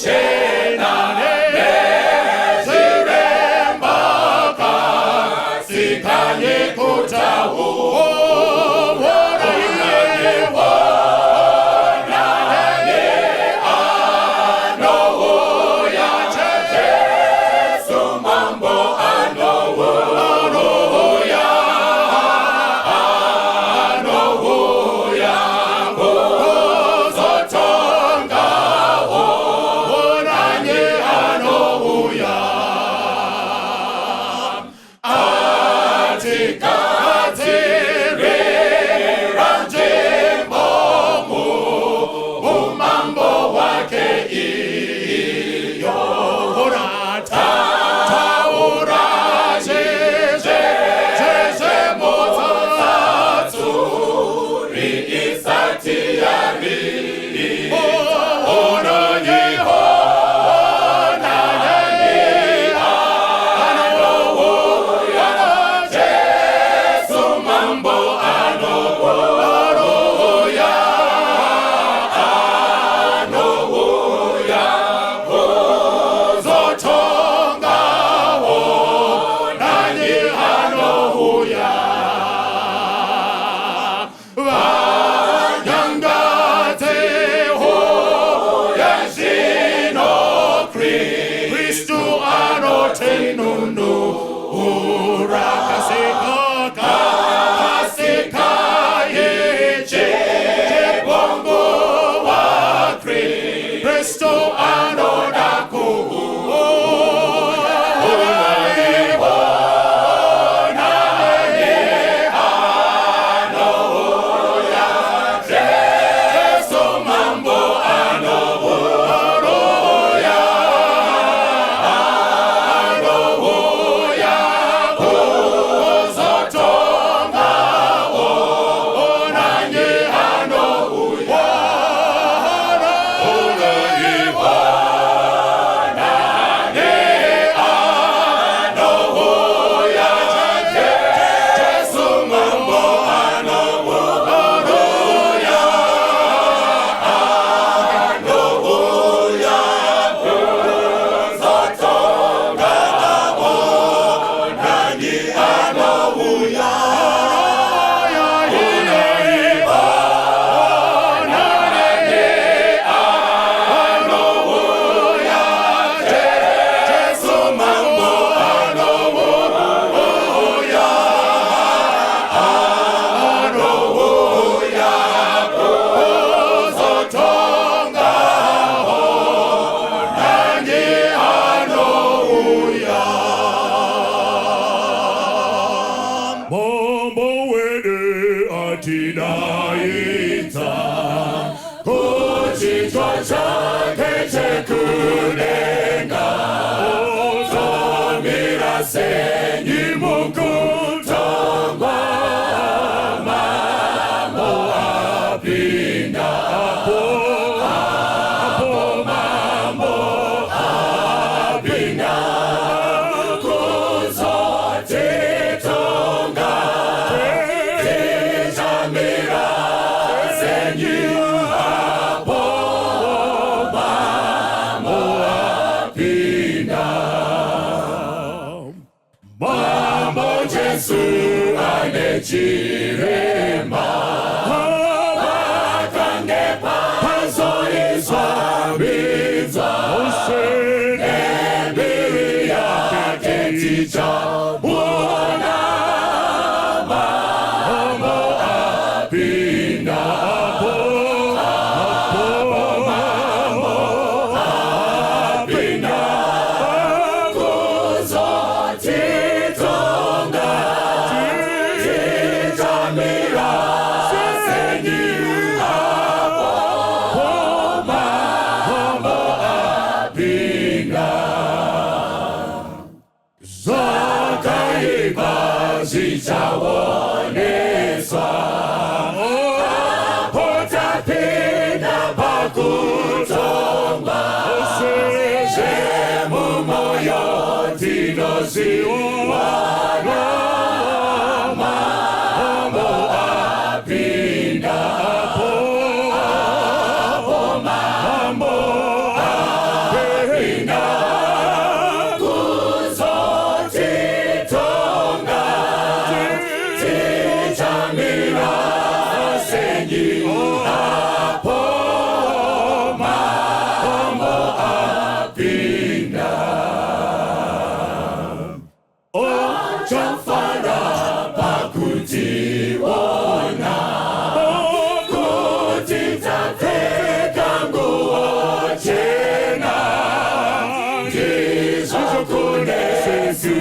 Chena nezviremba kasikanye kutaura iye. Onanye anouya, Jesu Mambo anouya, anouya kuzotonga. Onanye anouya atigadzirira nzvimbo muumambo hwake iyo. Taura zvezvemutsatso isati yari. Onanye, onanye anouya, Jesu Mambo anouya, anouya kuzotonga. Onanye anouya vanyangadzeho yazvino, Kristu anotinunura. Kasika, kasika yechibongo waKristu anoda kuuya. Onanye anouya, Jesu Mambo anouya, anouya kuzotonga. Onanye anouya, onanye, onanye anouya, Jesu Mambo anouya, anouya kuzotonga. Onanye anouya, onanye anouya, Jesu Mambo anouya, anouya kuzotonga. Onanye anouya. Mambo wedu atidaidza Kuchitwa chake chekudenga, ozomira senyi mukutongwa. Mambo apinda apo, apo, Mambo apinda kuzotitonga. Tichamira senyi apo Mambo apinda. Mambo Jesu ane chirema, pakange pazoizwa mbidzwa nembiri yake tichamuona. Mambo apinda apo, apo, Mambo apinda kuzotitonga. Tichamira senyi apo Mambo apinda. Zvakaipa zvichaoneswa. senyi apo mambo apinda. Ochafara pakutiona kuti tapfeka nguo chena, ndizvo kunesu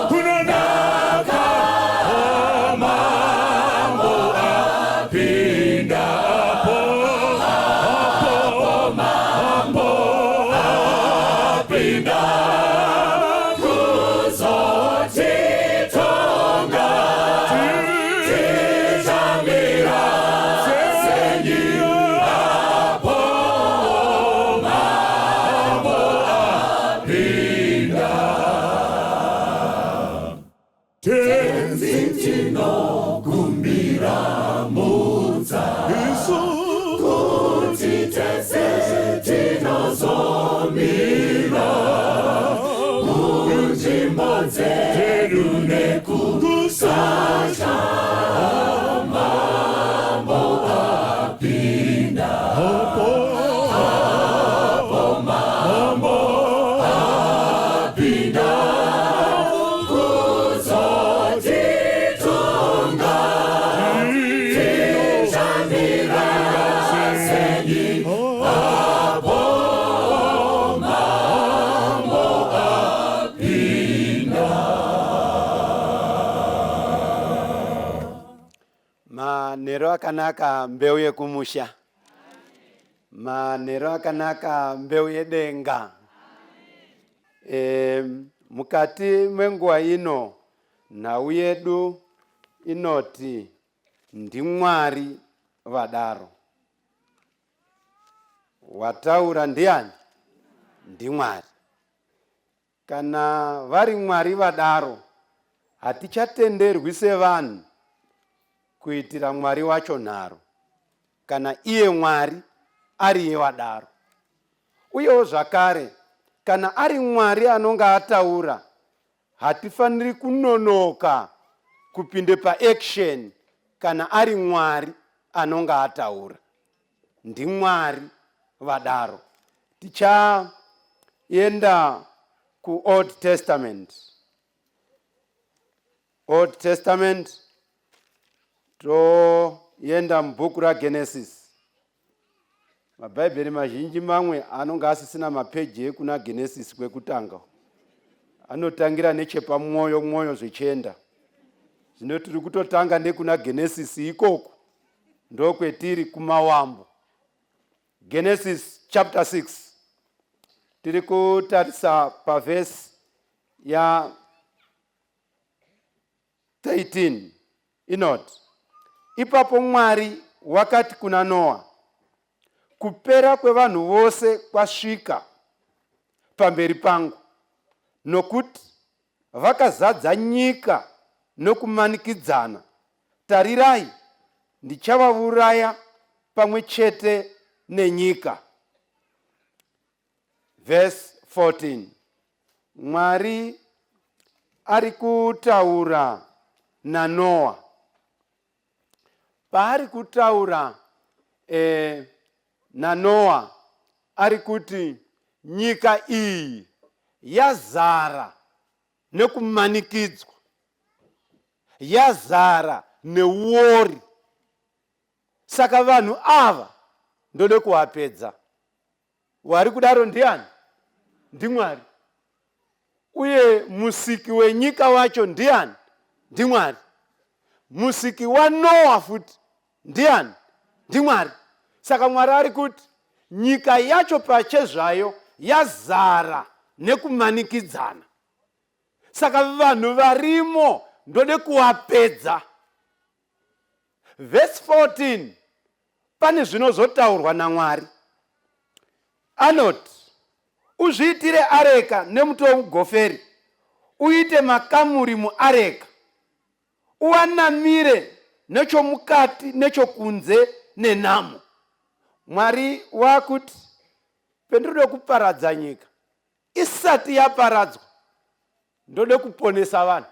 kunonaka mambo apinda apo, apo mambo apinda kuzotitonga, tichamira senyi apo mambo apinda. Tenzi, tinokumbira mutsa kuti tese tinozomira munzvimbo dzedu nekusatya mambo apinda apo mambo apinda kuzotitonga, tichamira senyi apo mambo apinda. Manheru akanaka, mbeu yekumusha. Manheru akanaka, mbeu yedenga. Mukati menguva ino, nhau yedu inoti ndiMwari vadaro. Wataura ndiani? NdiMwari. Kana vari Mwari vadaro, hatichatenderwi sevanhu kuitira Mwari wacho nharo kana iye Mwari ariye wadaro. Uyewo zvakare, kana ari Mwari anonga ataura, hatifaniri kunonoka kupinde paaction kana ari Mwari anonga ataura. NdiMwari vadaro. Tichaenda kuOld Testament. Old Testament, toenda mubhuku raGenesis. Mabhaibheri mazhinji mamwe anonga asisina mapeji ekuna Genesis kwekutanga, anotangira nechepamwoyo mwoyo zvichienda. Zvino tiri kutotanga nekuna Genesis ikoko, ndokwetiri kumawambo. Genesis chapter 6, tiri kutarisa pavhesi ya 13, inoti, "Ipapo Mwari wakati kuna Noa, 'Kupera kwevanhu vose kwasvika pamberi pangu, nokuti vakazadza nyika nokumanikidzana. Tarirai, ndichavauraya pamwe chete nenyika.'" Verse 14, Mwari ari kutaura naNoa. Paari kutaura naNoa, ari kuti nyika iyi yazara nekumanikidzwa, yazara neuori, saka vanhu ava ndode kuvapedza. Wari kudaro ndiani? NdiMwari. Uye musiki wenyika wacho ndiani? NdiMwari. Musiki waNoa futi ndiani? NdiMwari. Saka Mwari ari kuti nyika yacho pachezvayo yazara nekumanikidzana, saka vanhu varimo ndode kuvapedza. Vhesi 14, pane zvinozotaurwa naMwari. Anoti, "Uzviitire areka nemuti womugoferi, uite makamuri muareka, uanamire nechomukati nechokunze nenamo." Mwari wakuti pendinoda kuparadza nyika, isati yaparadzwa ndode kuponesa vanhu,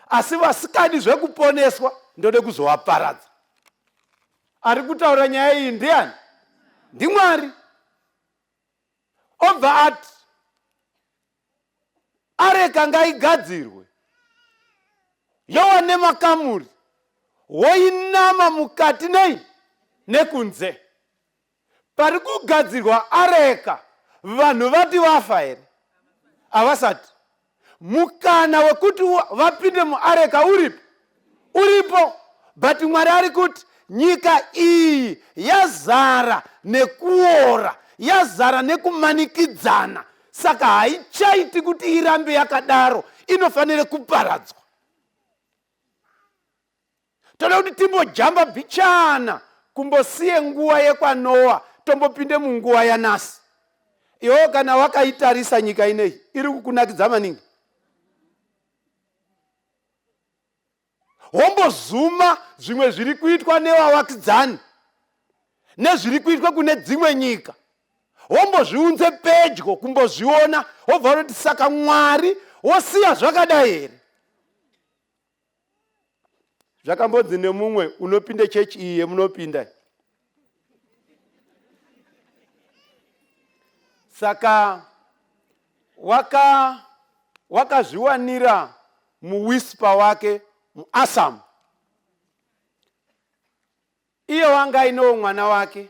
asi vasikadi zvekuponeswa. Ndode kuzovaparadza. Ari kutaura nyaya iyi ndiani? NdiMwari. Obva ati areka ngaigadzirwe yowa nemakamuri woinama mukati nei nekunze. Pari kugadzirwa areka vanhu vati vafa here? Havasati. Mukana wekuti vapinde muareka uripo? Uripo. But Mwari ari kuti nyika iyi yazara nekuora, yazara nekumanikidzana, saka haichaiti kuti irambe yakadaro, inofanira kuparadzwa. Toda kuti timbojamba bichana kumbosiye nguva yekwaNoa tombopinde munguva yanasi. Iwewo kana wakaitarisa nyika ineyi iri kukunakidza maningi. Wombozuma zvimwe zviri kuitwa nevavakidzani nezviri kuitwa kune dzimwe nyika wombozviunze pedyo kumbozviona wobva unoti saka Mwari wosiya zvakadai here? Zvakambonzi nemumwe unopinde chechi iyi yemunopinda. Saka waka wakazviwanira muwhisper wake muAssam. Iye wanga ainewo mwana wake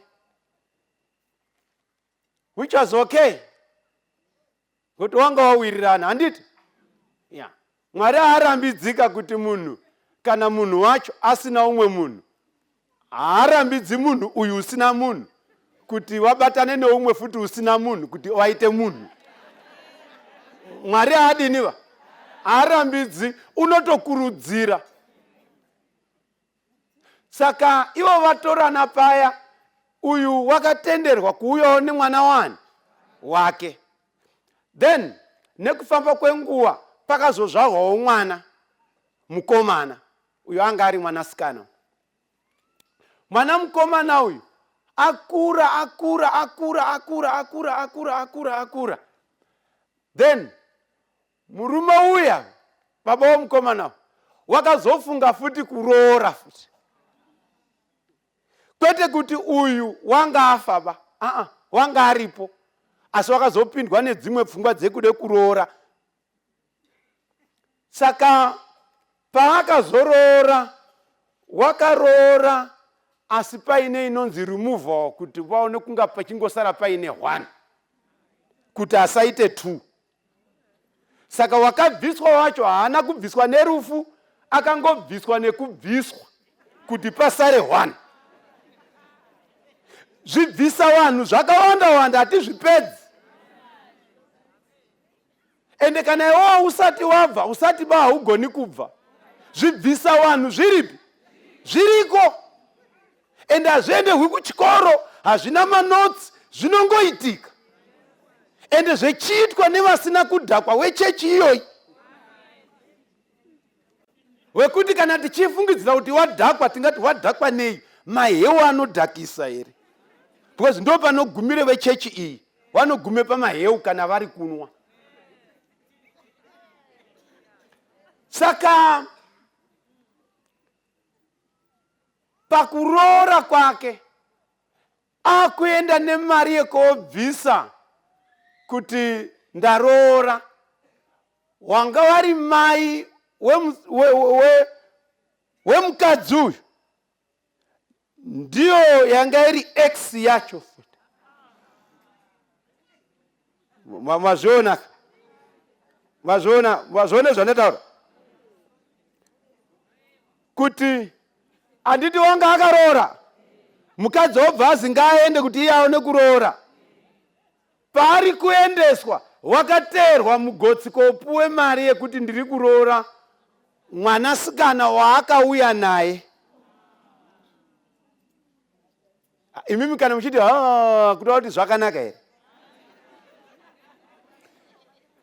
which was okay kuti wanga wawirirana handiti ya Mwari haarambidzika kuti munhu kana munhu wacho asina umwe munhu haarambidzi munhu uyu usina munhu kuti wabatane neumwe futi usina munhu kuti waite munhu. Mwari haadini va haarambidzi, unotokurudzira. Saka ivo vatorana paya, uyu wakatenderwa kuuyawo nemwana wani wake. Then nekufamba kwenguva pakazozvarwawo mwana mukomana, uyo anga ari mwanasikana. Mwana mukomana uyu akura akura akura akura akura akura akura akura. Then murume uya baba womukomana wakazofunga futi kuroora futi, kwete kuti uyu wanga afa ba, aa wanga aripo, asi wakazopindwa nedzimwe pfungwa dzekude kuroora. Saka paakazoroora wakaroora asi paine inonzi removal, kuti vaone kunga pachingosara paine one kuti asaite two. Saka wakabviswa wacho haana kubviswa nerufu, akangobviswa nekubviswa kuti pasare one. Zvibvisa vanhu zvakawanda wanda hatizvipedzi. Ende kana iwewo usati wabva, usati ba haugoni kubva. Zvibvisa vanhu zviripi? Zviriko. Ende hazviendehwi kuchikoro, hazvina manotsi, zvinongoitika. Ende zvechiitwa nevasina kudhakwa wechechi iyoyi, wekuti kana tichifungidzira kuti wadhakwa, tingati wadhakwa nei? Maheu anodhakisa here? Because ndo panogumire vechechi iyi, vanogume pamaheu kana vari kunwa. Saka pakuroora kwake akuenda nemari yekobvisa kuti ndaroora, wanga wari mai wemukadzi uyu ndiyo yanga iri ex yacho futi. Mazviona? Mazviona? Mazviona zvandataura? Kuti handiti wanga akaroora mukadzi wobva azi ngaaende kuti iye aone kuroora. Paari kuendeswa wakateerwa mugotsi kopuwe mari yekuti ndiri kuroora mwanasikana waakauya naye. Imimi kana muchiti ha kuda kuti zvakanaka here?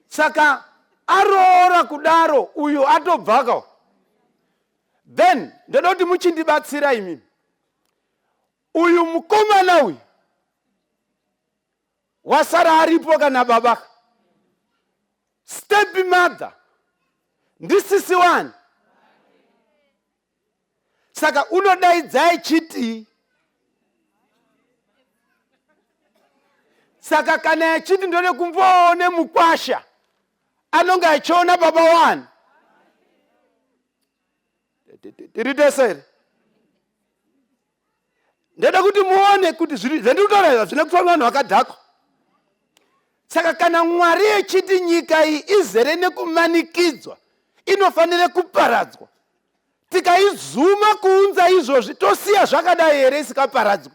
Saka aroora kudaro uyu atobvaka. Then ndoda kuti muchindibatsira imimi. Uyu mukomana uyu wasara aripo kana baba step mother ndisisi wani. Saka unodaidza echiti saka kana achiti ndode kumboone mukwasha anonge achiona baba wani tiri tese here ndoda kuti muone kuti zvandiri kutaura izvi hazvina kuitwa nevanhu vakadhakwa saka kana mwari echiti nyika iyi izere nekumanikidzwa inofanira kuparadzwa tikaizuma kuunza izvozvi tosiya zvakadai here isikaparadzwa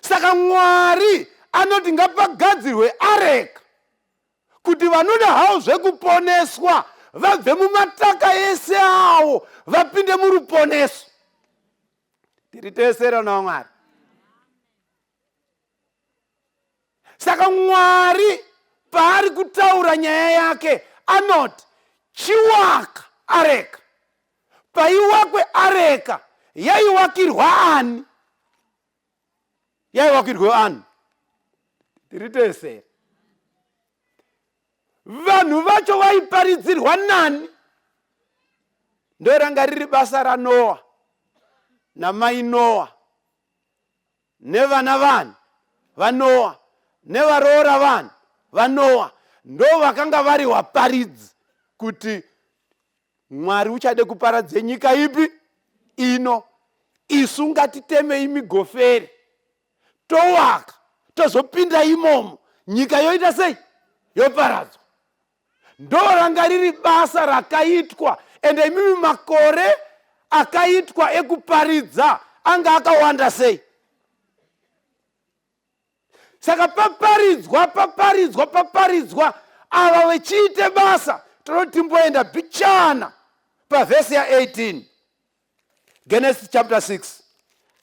saka mwari anoti ngapagadzirwe areka kuti vanoda hawo zvekuponeswa vabve mumataka ese awo vapinde muruponeso tiri tese rana wamwari saka mwari paari kutaura nyaya yake anoti chiwaka areka paiwakwe areka yaiwakirwa ani yaiwakirwa ani tiri tese vanhu vacho vaiparidzirwa nani ndoranga riri basa ranoa namai noa nevana vanhu vanoa nevaroora vanhu vanoa ndo vakanga vari waparidzi kuti Mwari uchade kuparadze nyika ipi ino isu ngatitemei migoferi towaka tozopinda imomo nyika yoita sei yoparadzwa ndoranga riri basa rakaitwa ende imimi makore akaitwa ekuparidza anga akawanda sei saka paparidzwa paparidzwa paparidzwa ava vechiite basa tinoti timboenda bichana pavhesi ya18 Genesis chapter 6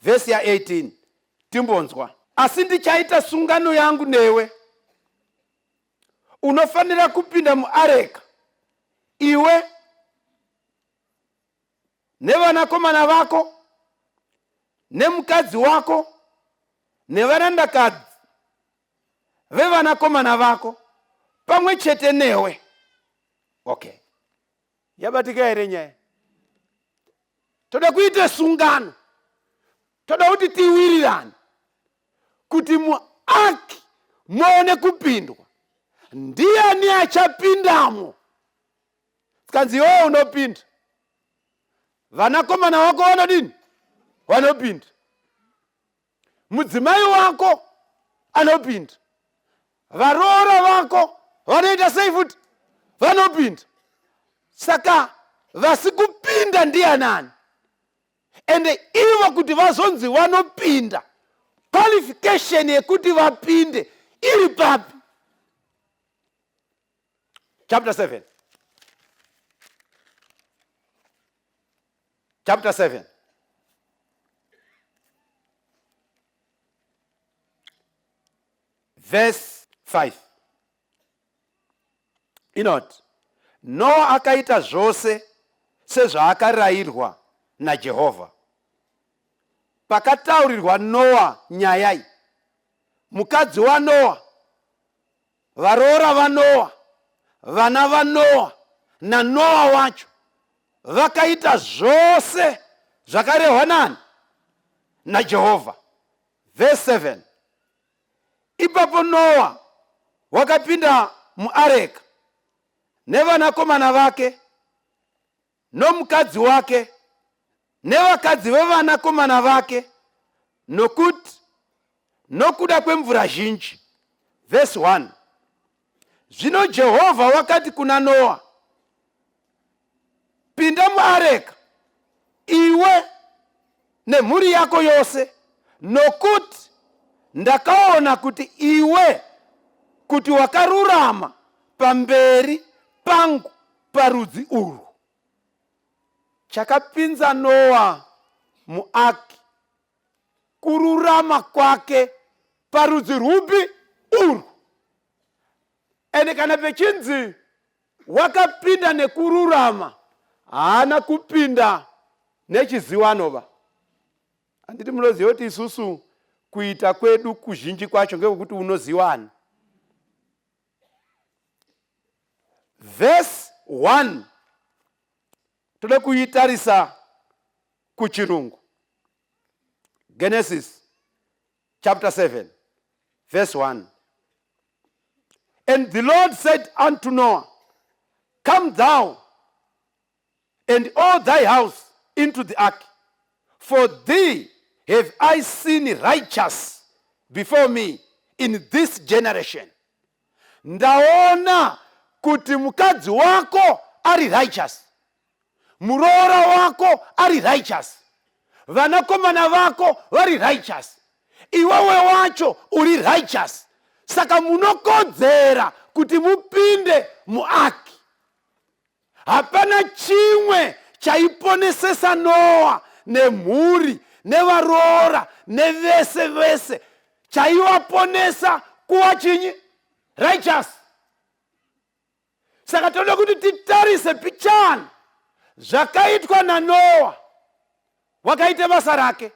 vhesi ya18 timbonzwa asi ndichaita sungano yangu newe unofanira kupinda muareka iwe nevanakomana vako nemukadzi wako nevarandakadzi vevanakomana vako pamwe chete newe okay yabatika here nyaya toda kuita sungano toda kuti tiwirirane kuti muaki muone kupindwa ndiani achapindamo Tikanzi iwewe unopinda, vanakomana vako vanodini? Vanopinda. Mudzimai wako anopinda, varoora vako vanoita sei futi? Vanopinda. Saka vasi kupinda ndianani? Ende ivo kuti vazonzi vanopinda, qualification yekuti vapinde iri papi? Chapter 7. Chapter 7. Verse 5. Inoti, Noa akaita zvose sezvaakarayirwa naJehovha. Pakataurirwa Noa nyaya iyi, mukadzi waNoa Varoora vaNoa, vana vaNoa, naNoa wacho vakaita zvose zvakarehwa nani? NaJehovha. Verse 7. Ipapo Noa wakapinda muareka nevanakomana vake nomukadzi wake nevakadzi vevanakomana vake nokuti nokuda kwemvura zhinji. Vhesi 1. Zvino Jehovha wakati kuna Noa, pinda muareka iwe nemhuri yako yose, nokuti ndakaona kuti iwe kuti wakarurama pamberi pangu parudzi urwu. Chakapinza Noa muaki kururama kwake parudzi rwupi urwu. Ende kana pechinzi wakapinda nekururama, haana kupinda nechiziwanova. Handiti munoziva kuti isusu kuita kwedu kuzhinji kwacho ngekwekuti unoziwani. Verse 1. Toda kuitarisa kuchirungu. Genesis chapter 7 verse 1. And the Lord said unto Noah, Come thou and all thy house into the ark, for thee have I seen righteous before me in this generation. Ndaona kuti mukadzi wako ari righteous, muroora wako ari righteous, vanakomana vako vari righteous, iwewe wacho uri righteous. Saka munokodzera kuti mupinde muaki. Hapana chimwe chaiponesesa Noa nemhuri nevaroora nevese vese chaivaponesa kuva chinyi righteous. Saka tinoda kuti titarise pichana zvakaitwa naNoa. Wakaita basa rake,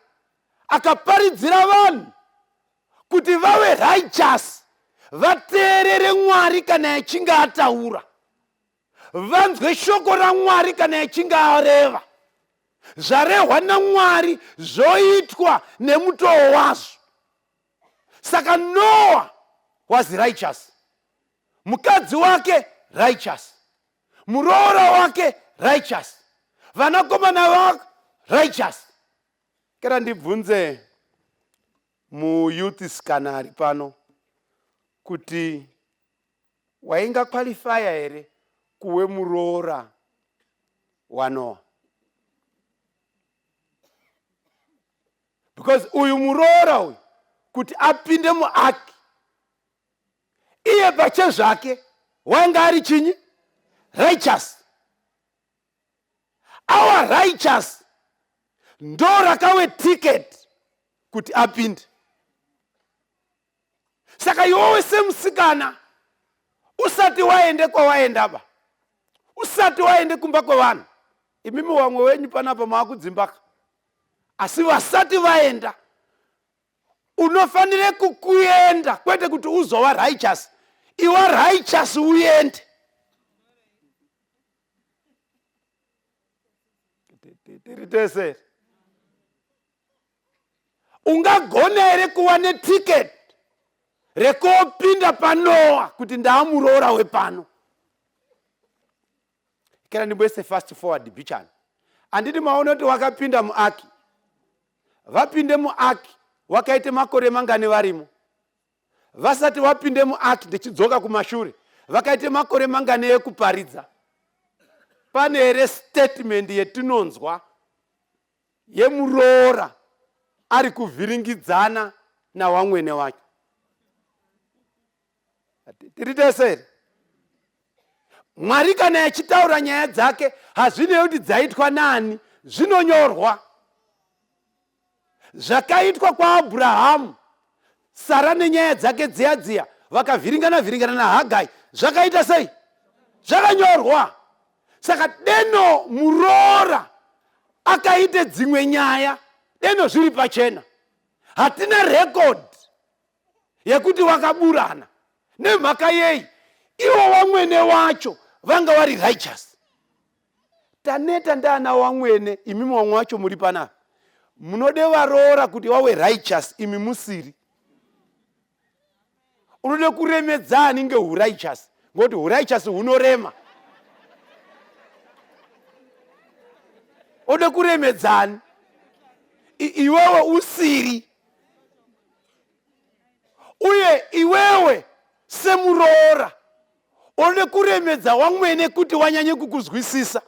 akaparidzira vanhu kuti vave righteous, vateerere Mwari kana achinge ataura, vanzwe shoko raMwari kana achinge areva. Zvarehwa naMwari zvoitwa nemutoo wazvo. Saka Noah was righteous, mukadzi wake righteous, muroora wake righteous, vanakomana vake righteous. Kera ndibvunze muyouth kana ari pano kuti wainga qualifya here kuwe muroora waNoah? Because uyu muroora uyu kuti apinde muaki, iye pachezvake wanga ari chinyi? Righteous. Our righteous ndo rakawe ticket kuti apinde. Saka iwewe semusikana usati waende kwawaendaba, usati waende kumba kwevanhu, imimi wamwe wenyu panapa maakudzimbaka, asi vasati vaenda unofanire kukuenda, kwete kuti uzova righteous. Iwa righteous uende. Tiri tese. Ungagona here kuva neticket rekopinda panoa kuti ndaamuroora wepano? Kana ndimboise fast forward bichana, handiti maona kuti wakapinda muaki? Vapinde muaki wakaite makore mangani varimo? Vasati vapinde muaki, ndichidzoka kumashure, vakaite makore mangani ekuparidza? Pane here statement yetinonzwa yemuroora ari kuvhiringidzana nawamwene wacho? Tiri tese here? Mwari kana achitaura nyaya dzake, hazvinei kuti dzaitwa nani, zvinonyorwa. Zvakaitwa kwaAbhurahamu, Sara nenyaya dzake dziya dziya, vakavhiringana vhiringana naHagai, zvakaita sei? Zvakanyorwa. Saka deno muroora akaite dzimwe nyaya, deno zviri pachena. Hatina record yekuti wakaburana. Nemhaka yei? Ivo vamwene wacho vanga vari righteous. Taneta ndaana wamwene, imimi wamwe wacho muri panapa munode varoora kuti wawe righteous, imi musiri. Unode kuremedzani ngehurighteous, ngokuti hurighteous hunorema. Ode kuremedzani iwewe usiri, uye iwewe semuroora unode kuremedza wamwene kuti wanyanye kukuzwisisa,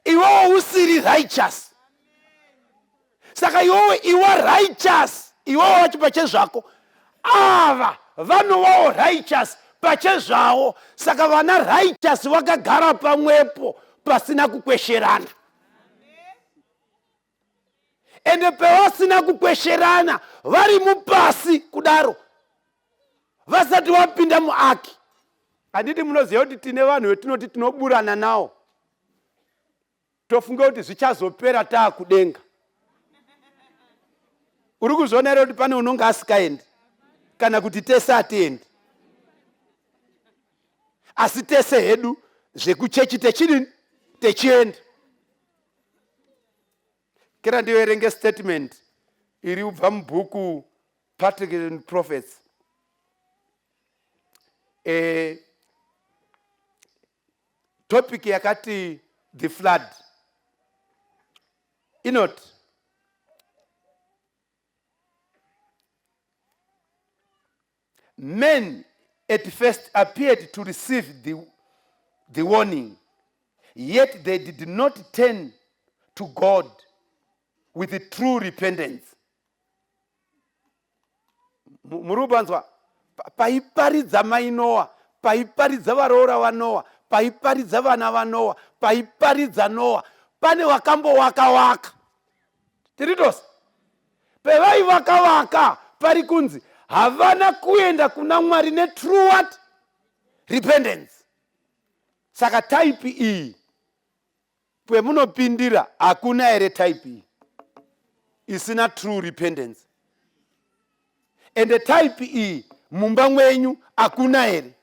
iwewe usiri righteous. Saka iwewe iwa righteous, iwewe wacho pachezvako, ava vanovawo righteous pachezvavo. Saka vana righteous vakagara pamwepo pasina kukwesherana. Ende pavasina kukwesherana vari mupasi kudaro, vasati vapinda muaki, handiti munoziva kuti tine vanhu vetinoti tinoburana nawo, tofunga kuti zvichazopera taakudenga? Uri kuzviona here kuti pane unonge asikaendi, kana kuti tese hatiendi, asi tese hedu zvekuchechi techidini? Techienda kera ndiverenge statement iri kubva mubhuku Patrick and Prophets. E, topic yakati the flood inoti Men at first appeared to receive the, the warning, yet they did not turn to God with true repentance. Muri kupanzwa paiparidza mai Noa, paiparidza varoora vaNoa, paiparidza vana vaNoa, paiparidza Noa, pane wakambowaka waka. Tiri tose pevaivaka vaka pari kunzi havana kuenda kuna Mwari netrue what repentance. Saka type iyi pemunopindira hakuna here type iyi isina true repentance? Ende type iyi mumba mwenyu hakuna here?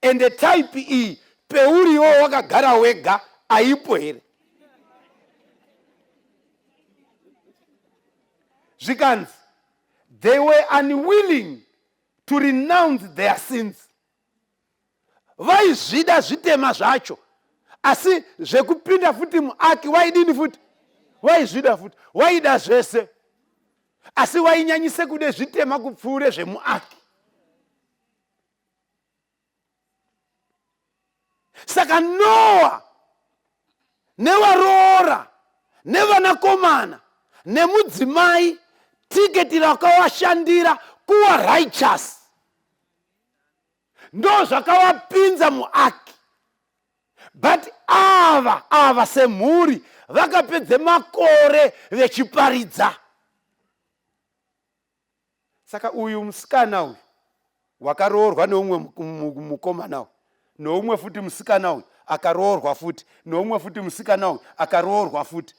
Ende type iyi peuriwo wakagara wega aipo here? Zvikanzi they were unwilling to renounce their sins. Vaizvida zvitema zvacho, asi zvekupinda futi muaki waidini futi? Waizvida futi, waida zvese, asi wainyanyise kude zvitema kupfuure zvemuaki. Saka Noa nevaroora nevanakomana nemudzimai tiketi rakawashandira kuwa righteous ndo zvakavapinza muaki. But ava ava semhuri vakapedze makore vechiparidza. Saka uyu musikana uyu wakaroorwa neumwe mukomana uyu, noumwe futi musikana uyu akaroorwa futi noumwe futi musikana uyu akaroorwa futi.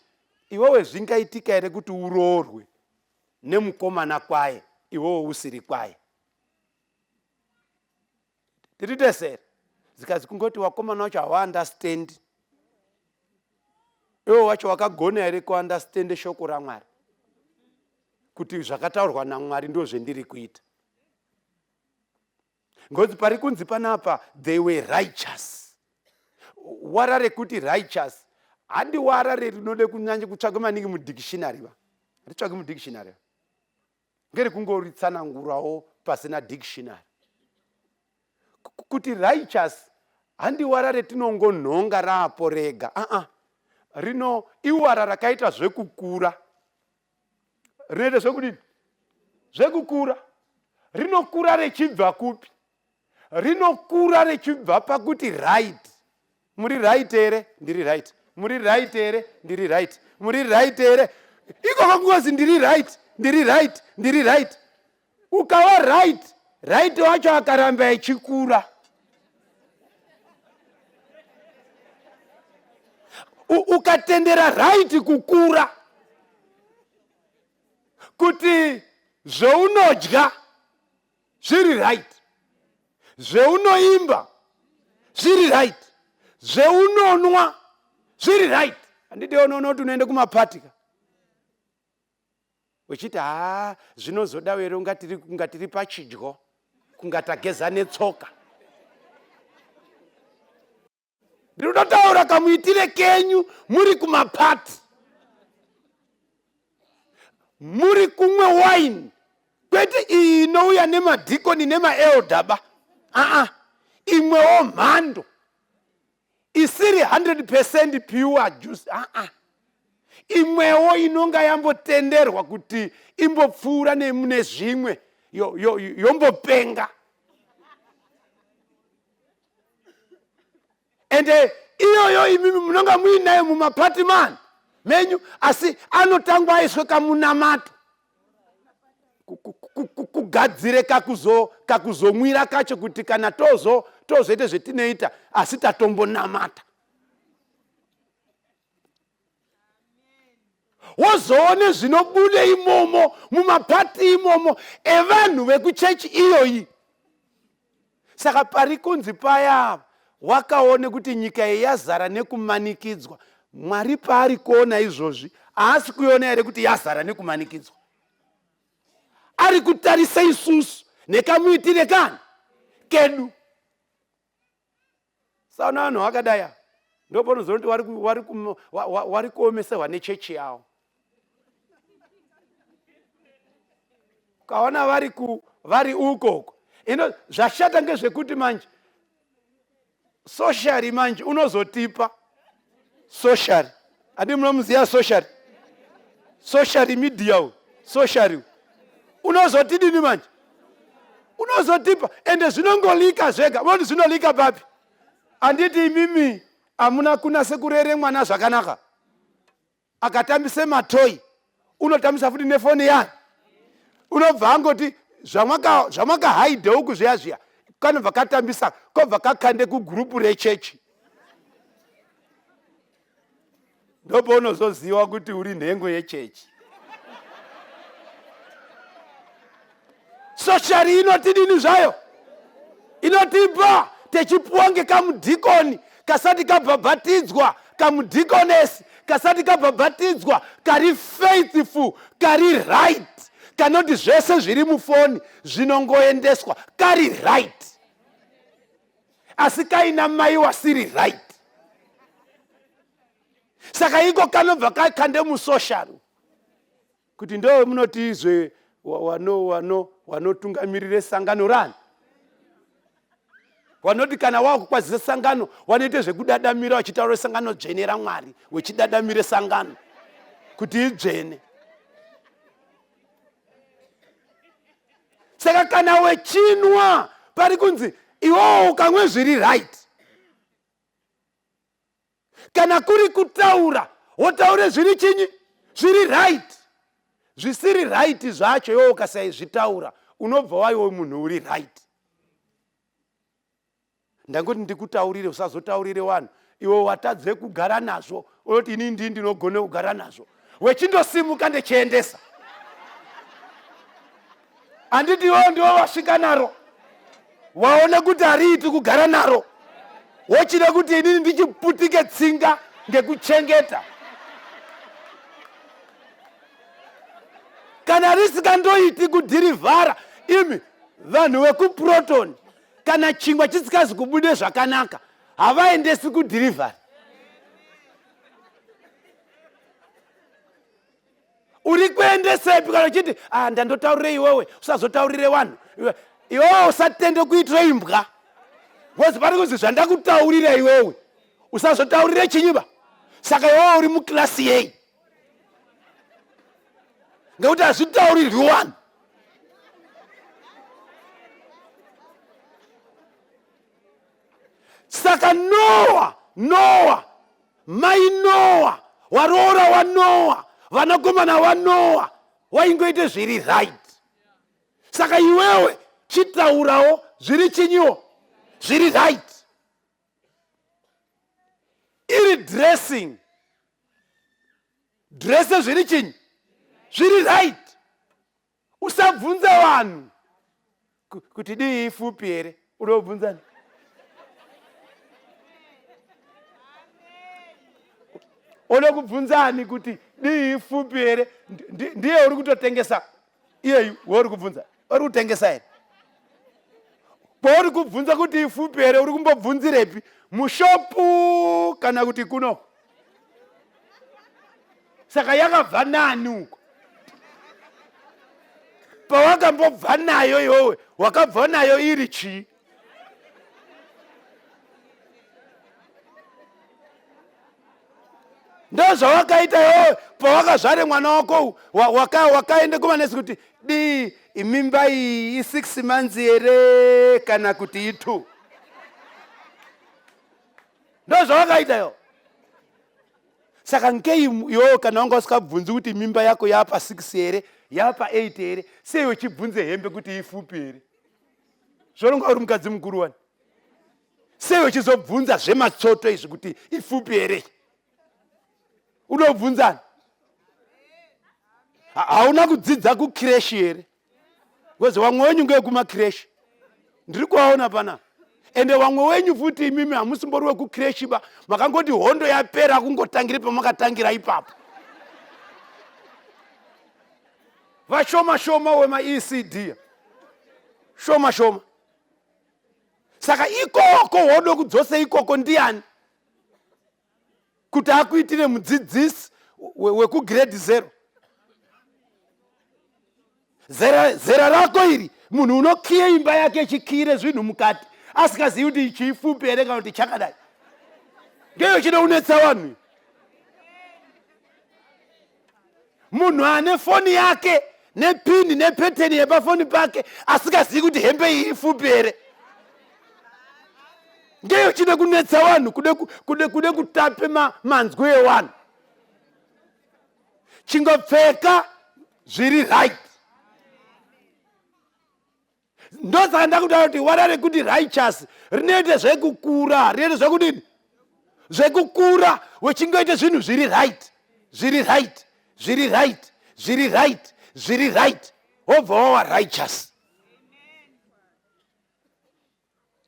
Iwewe zvingaitika here kuti uroorwe nemukomana kwaye iwewe usiri kwaye? Tiri tese here? Zikazi kungoti wakomana wacho hawaunderstand. Iwe wacho wakagona here kuunderstand shoko raMwari? Kuti zvakataurwa naMwari ndo zvendiri kuita. Ngozi pari kunzi panapa they were righteous. Wara rekuti righteous handi wara rinode kunyanya kutsvaga maningi mudictionary va. Ritsvage mudictionary. Ngerekungoritsanangurawo pasina dictionary. Kuti righteous handi wara retinongonhonga raapo rega. Uh -uh. Rino iwara rakaita zvekukura. Rinoita zvekudini? Zvekukura. Rinokura rechibva kupi? Rinokura rechibva pakuti right. Muri right here? Ndiri right. Muri right here? Ndiri right. Muri right here? Ikoko kungozi ndiri right, ndiri right, ndiri right. Ukawa right, right wacho akaramba echikura. Ukatendera right kukura kuti zveunodya zviri right, zveunoimba zviri right, zveunonwa zviri right. Handiti unoona kuti unoenda kumapati ka uchiti haa zvinozoda were unga tiri pachidyo kunga tageza netsoka. Ndiri kutotaura kamuitire kenyu muri kumapati, muri kumwe wine, kwete iyi inouya nemadhikoni nemaelda ba, aa imwewo mhando isiri 100% pure juice, aa imwewo inonga yambotenderwa kuti imbopfuura nemune zvimwe yombopenga. Ende iyoyo imimi munonga muinayo mumapati man menyu, asi anotangwa aiswe kamunamato kugadzire kakuzomwira kacho kuti kana tozoite zvetinoita asi tatombonamata. Wozoone zvinobude imomo mumapati imomo evanhu vekuchechi iyoyi. Saka pari kunzi paya Wakaone kuti nyika iyi yazara nekumanikidzwa. Mwari paari kuona izvozvi, haasi kuiona here kuti yazara nekumanikidzwa? Ari kutarisa isusu nekamuitire kani kedu. Saona vanhu vakadai ava ndopaunozoona kuti wari kuomeserwa nechechi yavo. Ukaona vari ku vari uko uko. Ino zvashata ngezvekuti manje soshari manje unozotipa soshari. Adi munomuziva soshari? Soshari media uyu, soshari unozotidini manje? Unozotipa ende zvinongolika zvega. Unoti zvinolika papi? Anditi imimi amuna kunase kurere mwana zvakanaka. Akatambise matoyi unotambisa futi nefoni yani unobva angoti zvamwakahaidhe uku zviya zviya kanobva katambisa kobva kakande kugurupu rechechi ndopaunozoziva kuti uri nhengo yechechi soshari inotidini zvayo inotipa techipuwa ngekamudhikoni kasati kabhabhatidzwa kamudhikonesi kasati kabhabhatidzwa kari faithful kari right kanoti zvese zviri mufoni zvinongoendeswa kari right asi kaina mai wasiri right saka iko kanobva kakande musocial kuti ndo munoti izve wanotungamirire sangano rani wanoti kana wakukwazisa sangano wanoite zvekudadamira wachitaura sangano dzvene ramwari wechidadamire sangano kuti idzvene saka kana wechinwa pari kunzi iwowo ukamwe zviri right kana kuri kutaura wotaure zviri chinyi zviri right zvisiri right zvacho iwe ukasaizvitaura unobva waiwe munhu uri right ndangoti ndikutaurire usazotaurire vanhu iwe watadze kugara nazvo unoti ini ndii ndinogone kugara nazvo wechindosimuka ndechiendesa handiti iwewo ndiwo wasvika naro waona kuti hariiti kugara naro wochida kuti inini ndichiputike tsinga ngekuchengeta kana risingandoiti kudhirivhara imi vanhu vekuproton kana chingwa chisikazi kubude zvakanaka havaendesi kudhirivhari uri kuendesepi kana uchiti ah, ndandotaurire iwewe usazotaurire vanhu iwewe usatende kuitira imbwa bcause pari kunzi zvandakutaurira iwewe usazotaurire chinyiba saka iwewe uri muklasi yei ngekuti hazvitaurirwi vanhu saka noa noa mai noa waroora wanoa vanakomana wanoa waingoite zviri right saka iwewe chitaurawo zviri chinyiwo zviri right iri dressing dresse zviri chinyi zviri right usabvunza vanhu kuti dii ifupi here unobvunzani unokubvunzani kuti dii ifupi here ndiye uri kutotengesa iyeyu weuri kubvunza uri kutengesa here pauri kubvunza kuti ifupi here uri kumbobvunzirepi mushopu kana kuti kuno saka yakabva nani uko pawakambobva nayo iwewe wakabva nayo iri chii ndozvawakaita iwewe pawakazvare mwana wako wakaende kumanesi kuti dii imimba iyi i6 months here kana kuti i2 ndozvawakaita iwo saka nkei iwewe kana wanga usikabvunzi kuti mimba yako yapa 6 here yapa 8 here sei uchibvunze hembe kuti ifupi here zvaunonga uri mukadzi mukuru wani sei uchizobvunza zvematsoto izvi kuti ifupi here unobvunzani hauna kudzidza kukireshi here bcause vamwe wenyu ngevekumakireshi ndiri kuvaona pana Ende vamwe wenyu futi imimi hamusimbori wekukireshi ba, makangoti hondo yapera kungotangire pamakatangira ipapo. Vashoma shoma wemaECD, shoma shoma. Saka ikoko hodo kudzose ikoko ndiani kuti akuitire mudzidzisi wekugrade 0? Zera, zera rako iri, munhu unokiye imba yake echikiyire zvinhu mukati asingazivi kuti ichi ifupi here kana kuti chakadai. Ngeyo chida kunetsa vanhu. Munhu ane foni yake nepini nepeteni yepafoni pake asingazivi kuti hembe iyi ifupi here. Ngeyo chida kunetsa vanhu, kude kutape manzwi evanhu. Chingopfeka zviri right. Ndosaka ndakutaura kuti wara rekuti righteous rinoite zvekukura, rinoite zvekudini? Zvekukura, wechingoite zvinhu zviri right, zviri right, zviri right, zviri right, zviri right, wobva wawa righteous.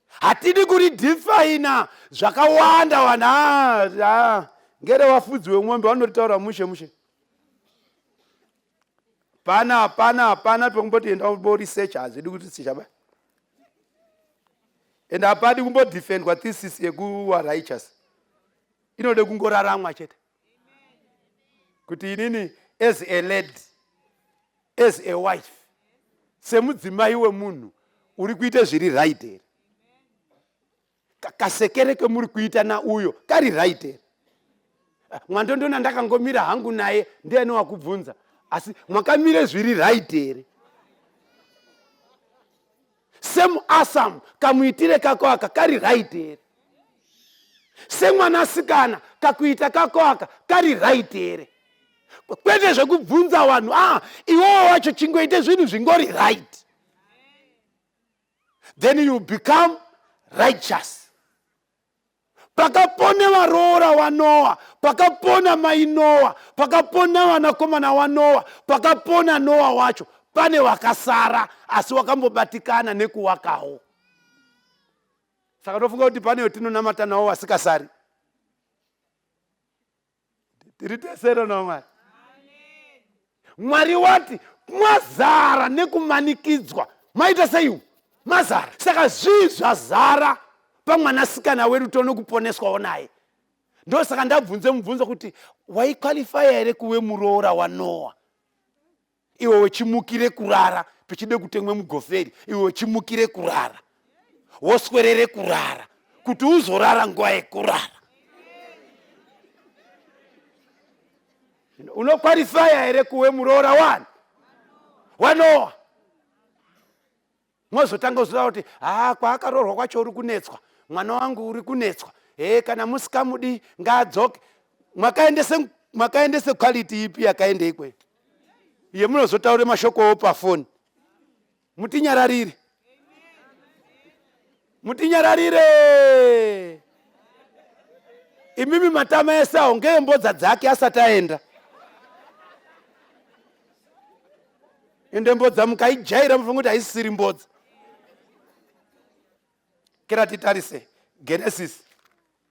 Hatidi kuridefaina zvakawanda wana. Ngere vafudzi wemombe vanoritaura mushe mushe. Pana hapana hapana pekumboti enda kumboresearch, hazvidi kuti sichaba. And hapadi kumbodefendwa thesis yekuwa righteous. Inode kungoraramwa chete. Kuti inini as a lady, as a wife, semudzimai wemunhu uri kuita zviri right here? Kasekere kemuri kuita nauyo kari right here? Mwandondona ndakangomira hangu naye, ndiani wakubvunza? Asi mwakamire zviri right here? Same asam kamuitire kako aka kari right here? Semwanasikana kakuita kako aka kari right here? Kwete zvekubvunza vanhu, iwowo wacho chingoite zvinhu zvingori right, then you become righteous. Pakapona varoora waNoa, pakapona mai Noa, pakapona vanakomana waNoa, pakapona Noa wacho, pane vakasara asi wakambobatikana nekuwakawo. Saka tofunga kuti pane wetinonamata nawo vasikasari. Tiri tesero naMwari. Mwari wati mwazara nekumanikidzwa, maita sei? Mazara. Saka zvii zvazara pamwanasikana wedu tono kuponeswawo naye? Ndosaka ndabvunze mubvunzo kuti waikwalifaya here kuve muroora waNoa? Iwe wechimukire kurara pechide kutemwe mugoferi, iwe wechimukire kurara, woswerere kurara kuti uzorara nguva yekurara. Unokwalifaya here kuve muroora wani waNoa? Mozotanga kuziva kuti kwaakaroorwa kwacho uri kunetswa, mwana wangu uri kunetswa, kana musikamudi ngaadzoke. Mwakaendese quality ipi yakaenda ikweyo iye munozotaure mashokowo pafoni? Mutinyararire, mutinyararire imimi. Matama ese awo ngeembodza dzake asati aenda. Ende mbodza mukaijaira mufunga kuti haisisiri mbodza. Kera titarise Genesis,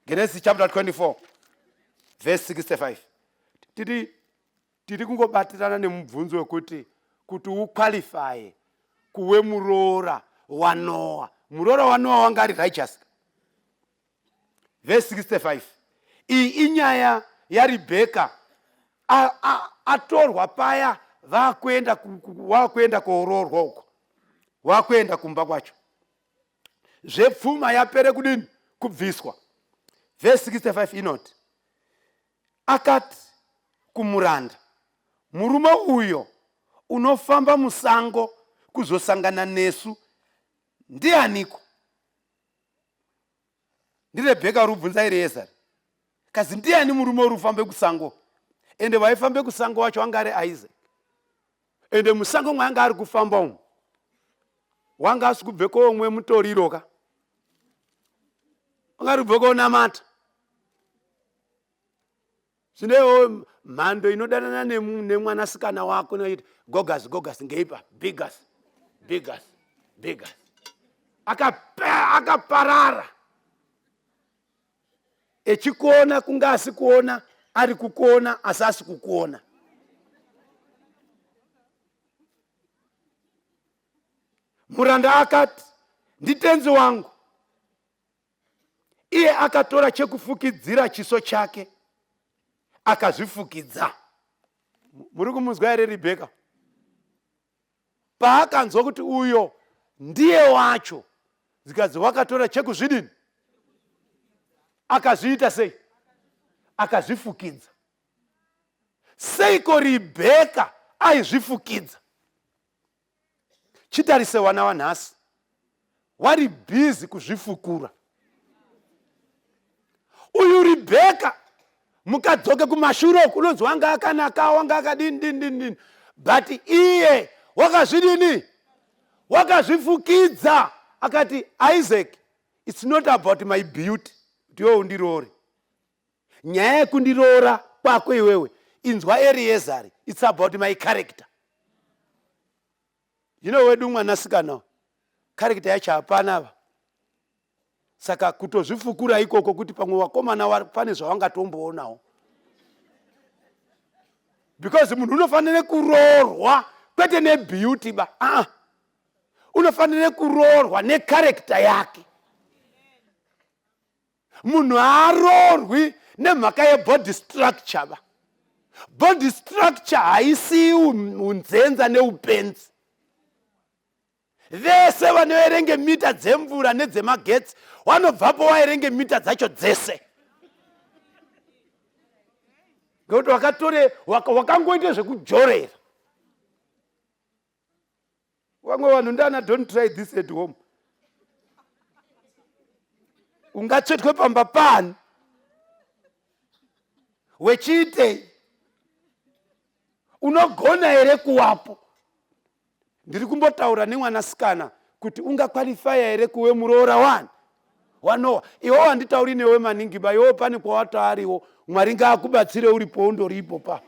Genesis chapter 24 verse 65. Tiri kungobatirana nemubvunzo wekuti kuti uqualifye kuwe muroora waNoa. Muroora waNoa wanga ari righteous. Verse 65. Iyi inyaya yaRebheka atorwa paya vakuenda kooroorwa uko, vakuenda kumba kwacho, zvepfuma yapere kudini kubviswa. Verse 65 inoti, akati kumuranda, murume uyo unofamba musango kuzosangana nesu ndianiko? NdiRebheka uri kubvunza Eriezari, kazi ndiani murume uri kufambe kusango? Ende vaifambe kusango wacho wanga ari Isaac. Ende musango mwaanga ari kufamba umu wanga asi kubve komwe mutoriro ka, wanga ari kubve konamata. Zvinewo mhando inodanana nemwanasikana wako inoita gogas gogas ngeipa bigas bigas bigas. Akaparara echikuona kunge asi kuona ari kukuona asi asi kukuona. Muranda akati, Nditenzi wangu. Iye akatora chekufukidzira chiso chake akazvifukidza. Muri kumunzwa here Rebheka? Paakanzwa kuti uyo ndiye wacho, zikadzi wakatora chekuzvidini, akazviita sei? Akazvifukidza. Seiko Rebheka aizvifukidza? Chitarise wana wanhasi wari bhizi kuzvifukura. Uyu Rebheka mukadzoke kumashure uku unonzi wanga akanaka, wanga akadini dini dini dini, but iye wakazvidini? Wakazvifukidza. Akati, Isaac, it's not about my beauty kuti iwe undiroore. Nyaya yekundiroora kwako iwewe, inzwa Eriezari, it's about my character. You know wedu mwanasikana character yacho hapana ava. Saka kutozvifukura ikoko kuti pamwe vakomana pane zvavangatomboonawo, because munhu unofanira kuroorwa kwete nebeauty ba, ah, unofanira kuroorwa necharacter yake. Munhu haaroorwi nemhaka yebody structure ba. Body structure haisi unzenza neupenzi. Vese vanoerenge mita dzemvura nedzemagetsi wanobvapo waerenge mita dzacho dzese, ngekuti wakatore wakangoita zvekujorera. Vamwe vanhu ndana don't try this at home. Ungatsvetwe pamba pani wechiitei? Unogona here kuwapo? Ndiri kumbotaura nemwanasikana kuti ungakwalifaya here kuve muroora wani waNoa. Iwe wanditauri newe maningi ba, iwe pane kwawataariwo. Mwari ngaakubatsire uripo undoripo pa.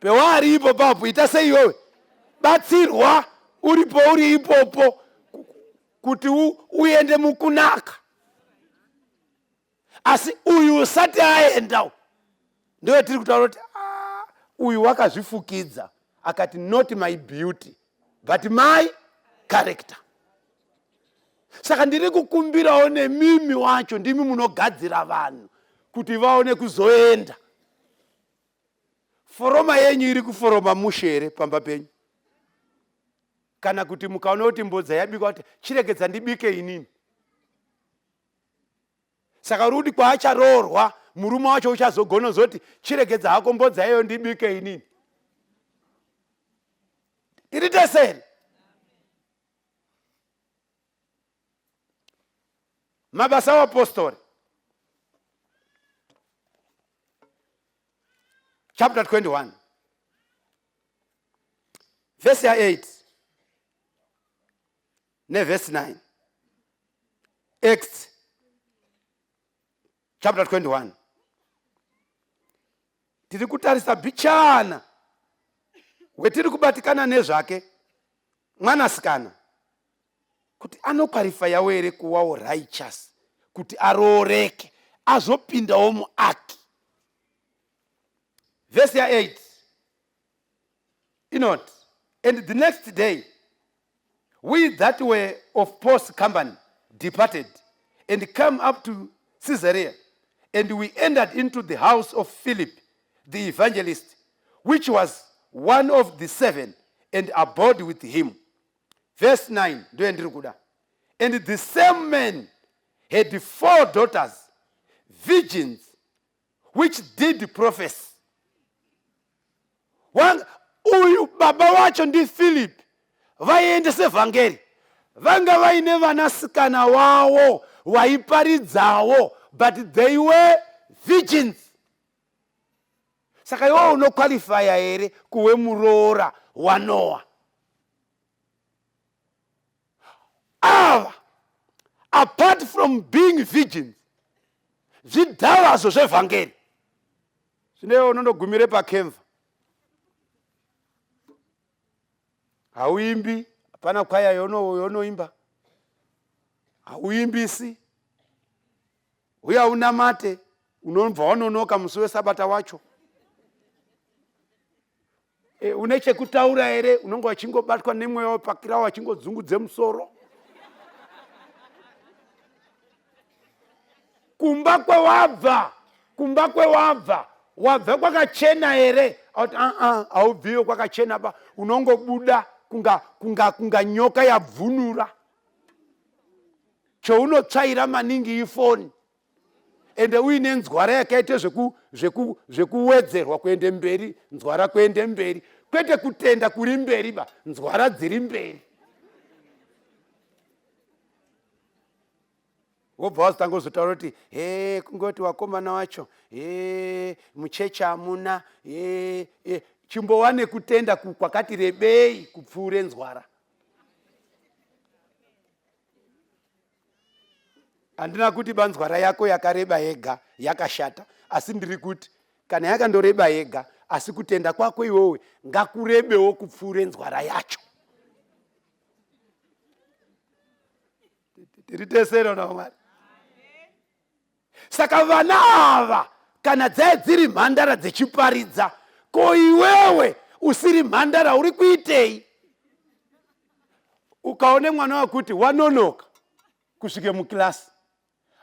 Pewaari ipo papo ita sei iwewe? Batsirwa uripo uri ipopo kuti uende mukunaka. Asi uyu usati aenda ndiwe tiri kutaura kuti uyu wakazvifukidza akati not my beauty but my character. Saka ndiri kukumbirawo nemimi wacho, ndimi munogadzira vanhu kuti vaone kuzoenda. Foroma yenyu iri kuforoma mushe here pamba penyu? Kana kuti mukaona kuti mbodza yabikwa kuti chiregedza ndibike inini. Saka uri kuti kwaacharoorwa murume wacho uchazogona zoti chiregedza hako mbodza iyo ndibike inini. Tiri tese here? Mabasa aVapostori chapter 21 vhesi ya 8 nevhesi 9. Acts chapter 21. Tiri kutarisa bichana wetiri kubatikana nezvake mwanasikana kuti anokwarifayawo here kuwawo righteous kuti arooreke azopindawo muaki. Vhesi ya 8 inoti, and the next day we that were of Paul's company departed and came up to Caesarea, and we entered into the house of Philip the evangelist, which was one of the 7, and abode with him. Verse 9 ndoye ndiri kuda. And the same man had 4 daughters, virgins, which did prophesy. Uyu baba wacho ndiPhilip, vaiendese vhangeri, vanga vaine vanasikana wavo vaiparidzawo, but they were virgins. Saka iwewe unokwalifaya here kuve muroora waNoa? Ava, apart from being virgins, zvidhavazo zvevhangeri. Zvino iwe unondogumire pakemva. Hauimbi, hapana kwaya yaunoimba, hauimbisi, uye unamate, unobva wanonoka musi wesabata wacho. E, une chekutaura here? Unonge wachingobatwa nemweya wepakirawo wachingodzungudze musoro. Kumba kwewabva, kumba kwewabva, wabva kwakachena here? Auti aa, haubviyo kwakachena ba, unongobuda kunga, kunga, kunga nyoka yabvunura. Chounotsvaira maningi ifoni, ende uine nzwara yakaita zvekuwedzerwa kuende mberi, nzwara kuende mberi, kwete kutenda kuri mberi ba, nzwara dziri mberi. Wobva wazotanga kuzotaura kuti he, kungoti wakomana wacho he, muchechi hamuna he, he. Chimbowa nekutenda kwakati rebei kupfuure nzwara. Handina kuti banzwara yako yakareba yega yakashata, asi ndiri kuti kana yakandoreba yega, asi kutenda kwako iwewe ngakurebewo kupfuure nzwara yacho. Tiri tese na Mwari. Saka vana ava kana dzai dziri mhandara dzechiparidza, ko iwewe usiri mhandara uri kuitei? Ukaone mwana wakuti wanonoka kusvike mukilasi,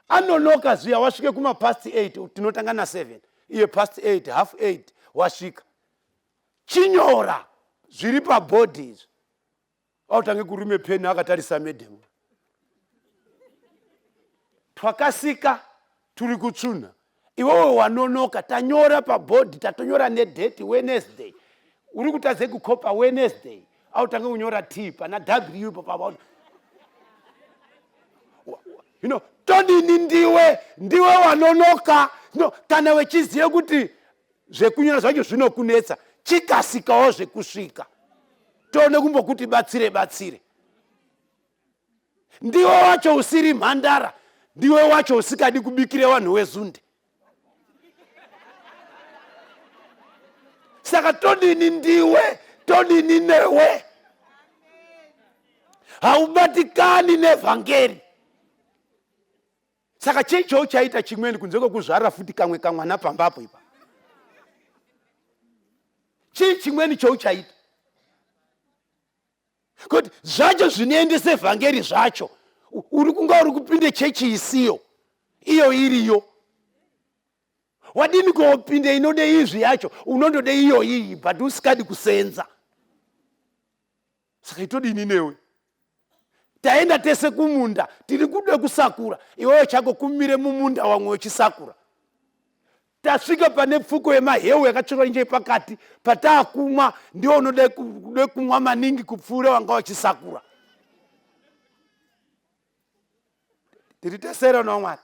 anonoka zviya wasvike kuma past 8, tinotanga na 7, iye past 8, half 8 wasvika. Chinyora zviri pabhodhi izvi. Autange kurume peni akatarisa madam. Twakasika turi kutsvunha, iwewe wanonoka. Tanyora pabhodhi, tatonyora nedate Wednesday, uri kutadze kukopa Wednesday. Autange kunyora T pana W papa. You know, todini? Ndiwe ndiwe wanonoka. No, kana wechiziva kuti zvekunyora zvacho zvinokunetsa, chikasikawo zvekusvika, tione kumbokuti batsire batsire. Ndiwe wacho usiri mhandara, ndiwe wacho usikadi kubikire vanhu wezunde. Saka todini ndiwe, todini newe? Haubatikani nevhangeri. Saka chii chauchaita chimweni kunze kwekuzvara futi kamwe kamwana pambapo ipa? Chii chimweni chauchaita? Kuti zvacho zvinoendesa vhangeri zvacho, uri kunga uri kupinde chechi isiyo iyo iriyo. Wadini koopinde inode izvi yacho? Unondode iyo iyi, but usikadi kusenza. Saka itodini newe? Taenda tese kumunda, tiri kude kusakura, iwewe chako kumire mumunda wamwe wechisakura. Tasvika pane pfuko yemaheu yakatsvirwa nje pakati pataakumwa, ndiwo unode kumwa maningi kupfuura wanga wachisakura. Tiri tesera naMwari.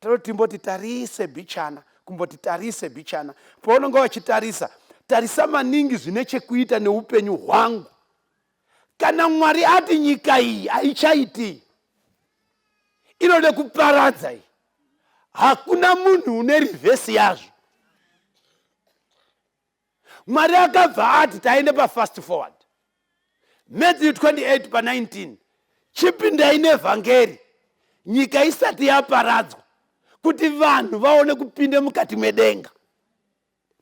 Toti timboti tarise bichana, kumboti tarise bichana. Paunonga wachitarisa, tarisa maningi zvine chekuita neupenyu hwangu. Kana Mwari ati nyika iyi haichaiti, inode kuparadza iyi, hakuna munhu une rivhesi yazvo. Mwari akabva ati taende pafast forward, Matthew 28 pa19, chipindai nevhangeri nyika isati yaparadzwa, kuti vanhu vaone kupinde mukati medenga.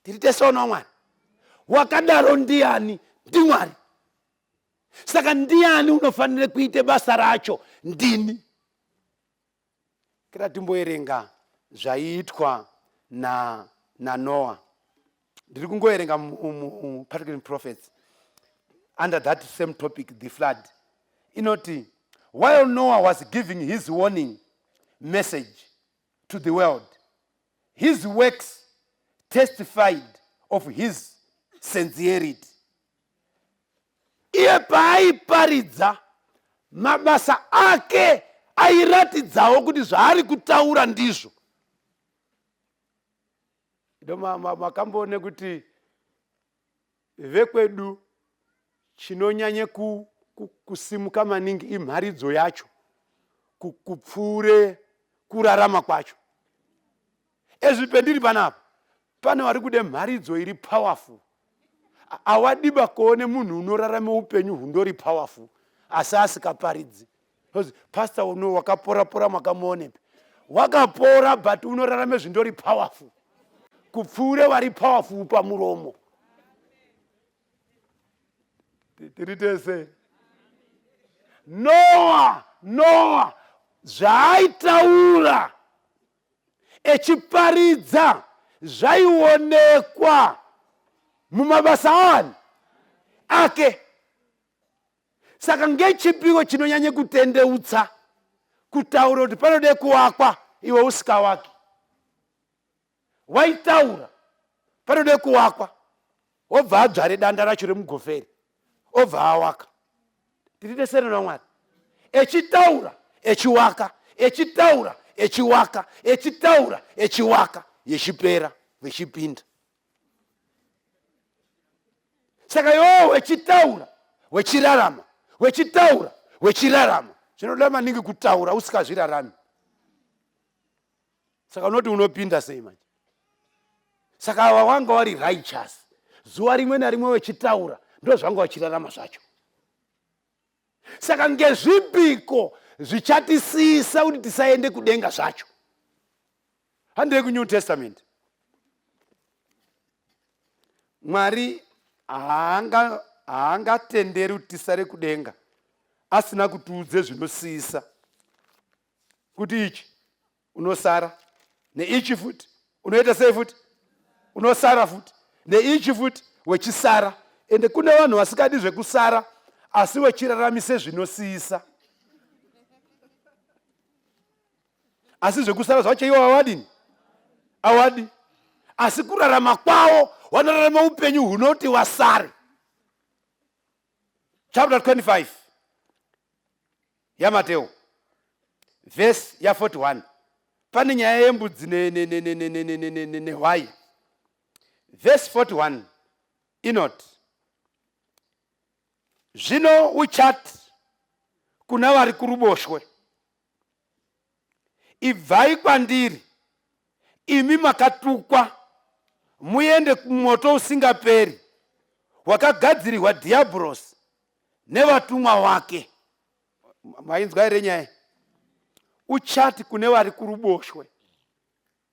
Tiri teseona Mwari wakadaro ndiani? NdiMwari. Saka ndiani unofanira kuite basa racho? Ndini. Kira timboerenga zvaiitwa na naNoah. Ndiri kungoerenga mu Prophets under that same topic, the flood. Inoti, while Noah was giving his warning message to the world, his works testified of his sincerity. Iye paaiparidza, mabasa ake airatidzawo kuti zvaari kutaura ndizvo. Ndo makamboone kuti vekwedu chinonyanye kusimuka maningi imharidzo yacho kupfuure kurarama kwacho. Ezvi pendiri panapa, pane vari kude mharidzo iri powerful. Awadiba kuone munhu unorarama upenyu hundori powerful asi asikaparidzi. Because pastor uno wakapora pora makamuonepi? Wakapora but unorarama zvindori powerful kupfuure vari powerful pamuromo. Tiri tese. Noa, Noa zvaaitaura echiparidza zvaionekwa mumabasa ani ake. Saka ngechipiko chinonyanye kutendeutsa kutaura kuti panode kuwakwa iwe usikawaki? Waitaura panode kuwakwa obva adzvare danda racho remugoferi obva awaka. Tiri tese naMwari. Echitaura echiwaka, echitaura echiwaka, echitaura echiwaka, yechipera vechipinda. Saka iwewe wechitaura wechirarama, wechitaura wechirarama. Zvinoda maningi kutaura usikazvirarami. Saka unoti unopinda sei manje? Saka ava wanga wari righteous, zuva rimwe narimwe wechitaura ndozvanga wachirarama zvacho. Saka ngezvipiko zvichatisiyisa kuti tisaende kudenga zvacho? Handei kuNew Testament. Mwari haangatenderi kuti tisare kudenga asina kutiudze zvinosiyisa kuti ichi unosara neichi futi unoita sei futi unosara futi neichi futi wechisara. Ende kune vanhu vasikadi zvekusara asi wechiraramise zvinosiyisa, asi zvekusara zvacho iwo awadini awadi, asi kurarama kwawo wanorarama upenyu hunoti wasare. Chapter 25 yaMateo vhesi ya41 pane nyaya yembudzi nehwai. Vhesi 41 inoti, zvino uchati kuna vari kuruboshwe, ibvai kwandiri imi makatukwa, muende kumoto usingaperi wakagadzirirwa Dhiabhorosi nevatumwa wake. Mainzwa here nyaya? Uchati kune vari kuruboshwe,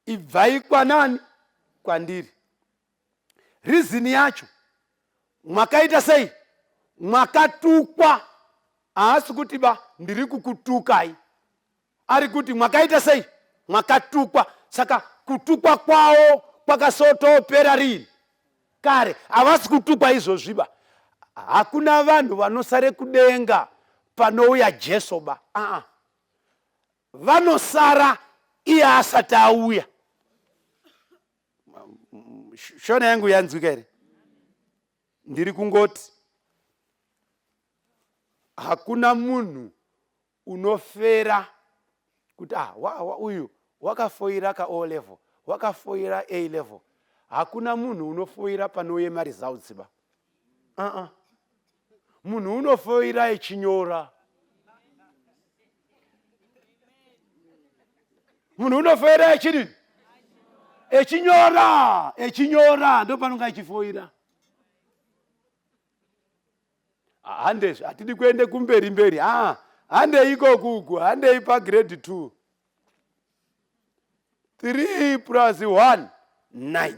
ibvai kwanani? Kwandiri. Rizini yacho mwakaita sei? Mwakatukwa. Haasi kuti ba ndiri kukutukai, ari kuti mwakaita sei? Mwakatukwa. Saka kutukwa kwawo kwakasotopera rini? Kare. Havasi kutukwa izvozvi ba. Hakuna vanhu vanosare kudenga panouya Jesu ba. Aa, vanosara iye asati auya. Shona yangu yanzwika here? Ndiri kungoti hakuna munhu unofera kuti ah, wa, wa, uyu wakafoira ka O level, wakafoira A level. Hakuna munhu unofoira panouye maresults ba. Uh-uh. Munhu unofoira echinyora. Munhu unofoira echidini? Echinyora, echinyora ndopanonga echifoira. Handezvi, hatidi kuende kumberi mberi. Ah, handei ikoku uku, handei pa grade 2. 3 plus 1 9.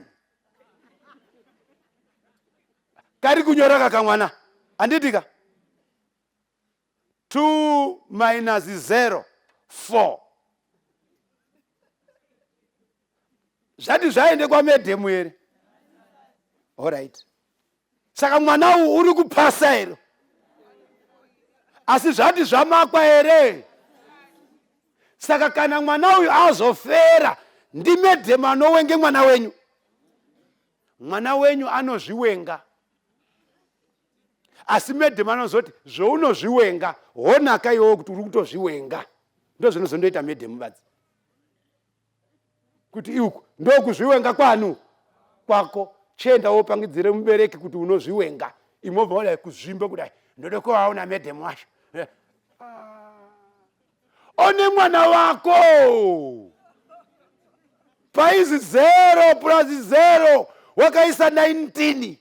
Kari kunyora kakamwana. Handiti ka? 2 minus 0 4. Zvati zvaende kwamedhemu here? Alright. Saka mwana uyu uri kupasa here? Asi zvati zvamakwa here? Saka kana mwana uyu azofera, ndimedhemu anowenge mwana wenyu. Mwana wenyu anozviwenga. Asi medhemu anozoti zvounozviwenga, honaka iwewe kuti uri kutozviwenga. Ndozvinozondoita medhemu badzi. Kuti uku ndokuzviwenga kwanu kwako, chienda wopangidzire mubereki kuti unozviwenga. Imobva wadai kuzvimba kudai, ndode kuvaona medhemu wacho. One mwana wako paizi 0 plus 0 wakaisa 19.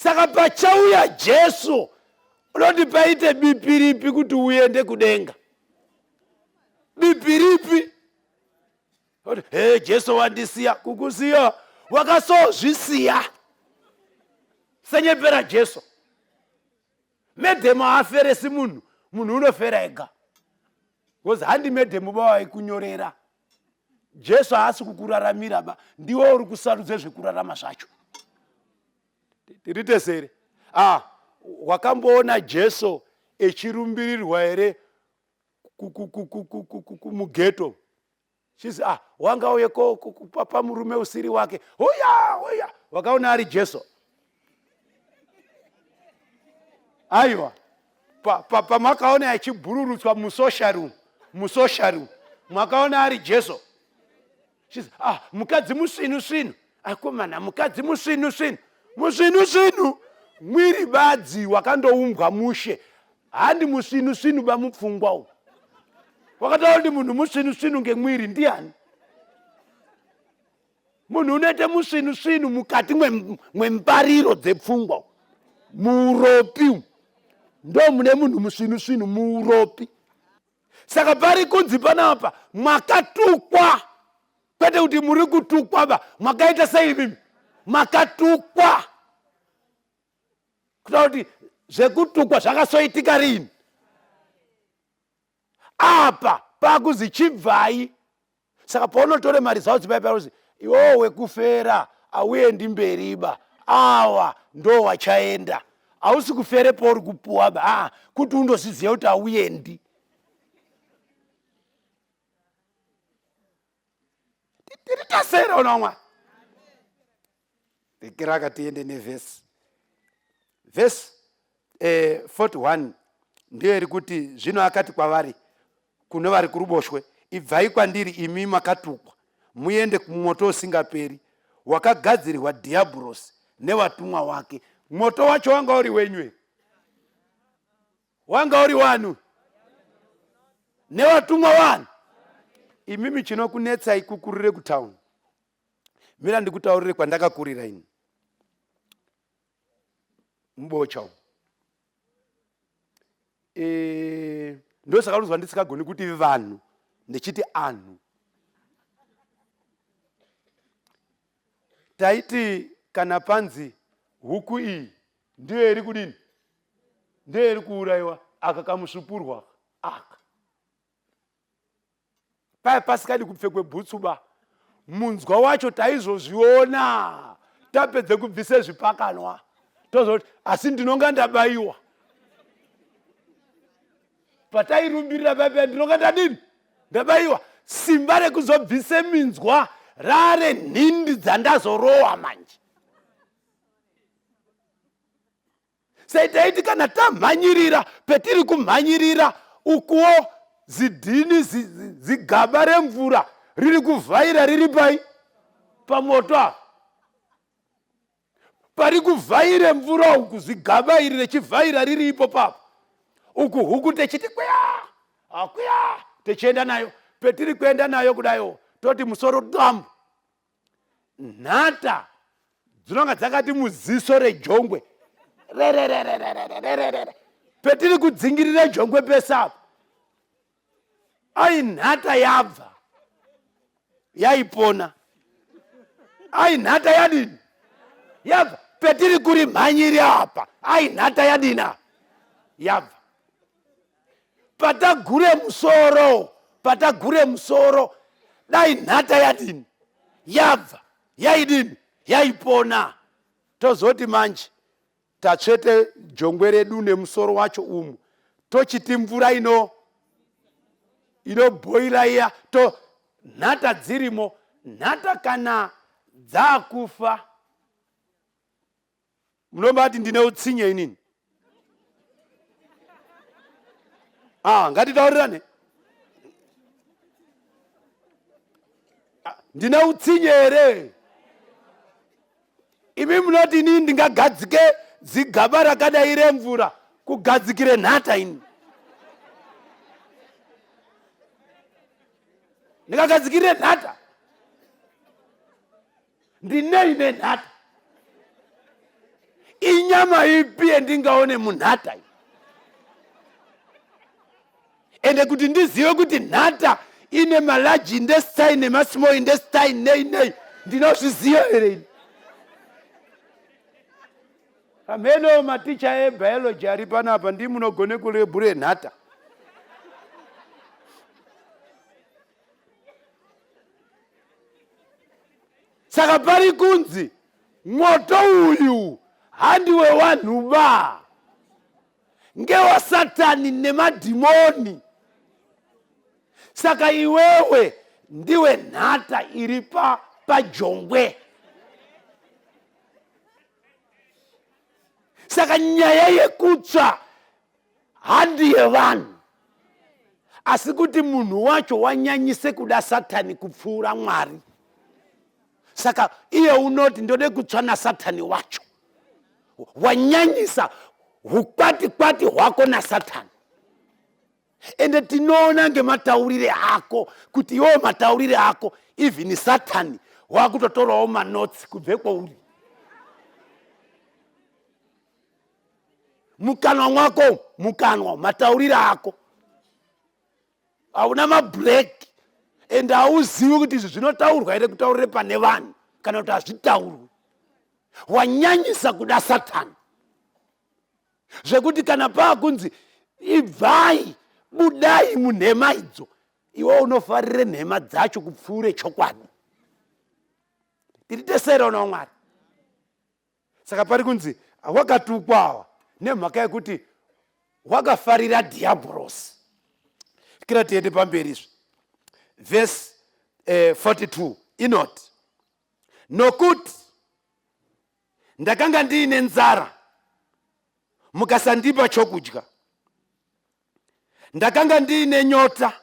Saka pachauya Jesu unoti paite bipi ripi kuti uende kudenga? Bipi ripi? He, Jesu wandisiya. Kukusiya wakasozvisiya. Senyepera Jesu. Medhemu haaferesi munhu, munhu unofera ega. Because handi medhemu ba vaikunyorera. Jesu haasi kukuraramira ba, ndiwe uri kusarudza zvekurarama zvacho. Tiri tese here? Ah, wakamboona Jesu echirumbirirwa here mugeto? Chizi ah, wanga uye ko pamurume usiri wake. Hoya, hoya. Wakaona ari Jesu. Aiwa. Pamakaona pa, pa achibhururutswa musocial room, musocial room. Makaona ari Jesu. Chizi ah, mukadzi musvinu svinu. Akomana, mukadzi musvinu svinu. Musvinu svinu. Mwiri badzi wakandoumbwa mushe. Handi musvinu svinu ba mupfungwa umu. Wakataura kuti munhu musvinu svinu ngemwiri ndiani? Munhu unoita musvinu svinu mukati mwembariro dzepfungwa muuropi ndo mune munhu musvinu svinu muuropi. Saka pari kunzi panapa makatukwa, kwete kuti muri kutukwa ba, makaita sei imimi? Makatukwa. Kuta kuti zvekutukwa zvakasoitika rini? Apa pakuzi chibvai. Saka paunotore mari dzavo dzipai pakuzi iwewo wekufera auendi mberi ba, awa ndo wachaenda. Hausi kufere pauri kupuwa ba, ah, kuti undozviziva kuti auendi. Tiri tasera unomwa. Rekera tiende nevhesi. Vhesi 41 ndiyo iri kuti zvino akati kwavari kune vari kuruboshwe, ibvai kwandiri imi makatukwa, muende kumoto usingaperi wakagadzirirwa dhiabhurosi nevatumwa wake. Moto wacho wanga uri wenyu here? Wanga uri wanu nevatumwa wanu? Imimi chinokunetsai kukurire kutown. Mira ndikutaurire kwandakakurira ini. Mubocha umu. E, ndosaka unozwa ndisikagoni kuti vanhu ndichiti anhu. Taiti kana panzi huku iyi ndiyo iri kudini? Ndiyo iri kuuraiwa aka kamusvupurwa aka. Paya pasikadi kupfekwe bhutsu ba. Munzwa wacho taizozviona tapedze kubvise zvipakanwa. Tozoti asi ndinonga ndabaiwa. Patairumbirira paya ndinonga ndadini? Ndabaiwa. Simba rekuzobvise minzwa rare nhindi dzandazorowa manje. Sei taiti kana tamhanyirira petiri kumhanyirira ukuwo zidhini zigaba remvura riri kuvhaira riri pai pamoto apa pari kuvhaire mvura uku zigaba iri rechivhaira riri ipo papo uku huku techiti kweya akweya techienda nayo petiri kuenda nayo kudayo toti musoro dambu Nhata dzinonga dzakati muziso rejongwe rererererererere petiri kudzingirira jongwe pese apa ai nhata yabva yaipona ai nhata yadini yabva petiri kuri mhanyiri apa ai nhata yadini apa yabva patagure musoro patagure musoro dai nhata yadini yabva yaidini yaipona tozoti manje tatsvete jongwe redu nemusoro wacho umu tochiti mvura ino inobhoila iya to nhata dzirimo nhata kana dzakufa Munombati ndine utsinye inini? Ah, ngatitaurirane. Ah, ndine utsinye here? Imi munoti inini ndingagadzike zigaba rakadai remvura kugadzikire nhata ini? Ndingagadzikire nhata? Ndinei nenhata? Inyama ipi yendingaone munhata iyi? Ende kuti ndizive kuti nhata ine malarge intestine nemasmall intestine nei nei, ndinozviziva here ini? Hameno maticha ebiology ari panapa, ndii munogone kulebhure nhata. Saka pari kunzi mwoto uyu handi wewanhu ba, ngewasatani nemadhimoni. Saka iwewe ndiwe nhata iri pajongwe. Saka nyaya yekutsva handi yevanhu, asi kuti munhu wacho wanyanyise kuda Satani kupfuura Mwari. Saka iye unoti ndode kutsva naSatani wacho, wanyanyisa hukwati-kwati hwako naSatani. Ende tinoona ngemataurire ako kuti iwewe mataurire ako even Satani wakutotorawo manotsi kubve kwauri. Mukanwa mwako, mukanwa mataurire ako hauna mabreak, ende hauzivi kuti izvi zvinotaurwa here kutaurire pane vanhu kana kuti hazvitaurwi. Wanyanyisa kuda Satani zvekuti kana paakunzi ibvai, budai munhema idzo, iwe unofarire nhema dzacho kupfuure chokwadi. Tiri tese here Mwari? Saka pari kunzi wakatukwa awa nemhaka yekuti wakafarira dhiabhorosi. Kira tiende pamberi izvi. Vhesi 42 inoti, nokuti ndakanga ndiine nzara, mukasandipa chokudya, ndakanga ndiine nyota,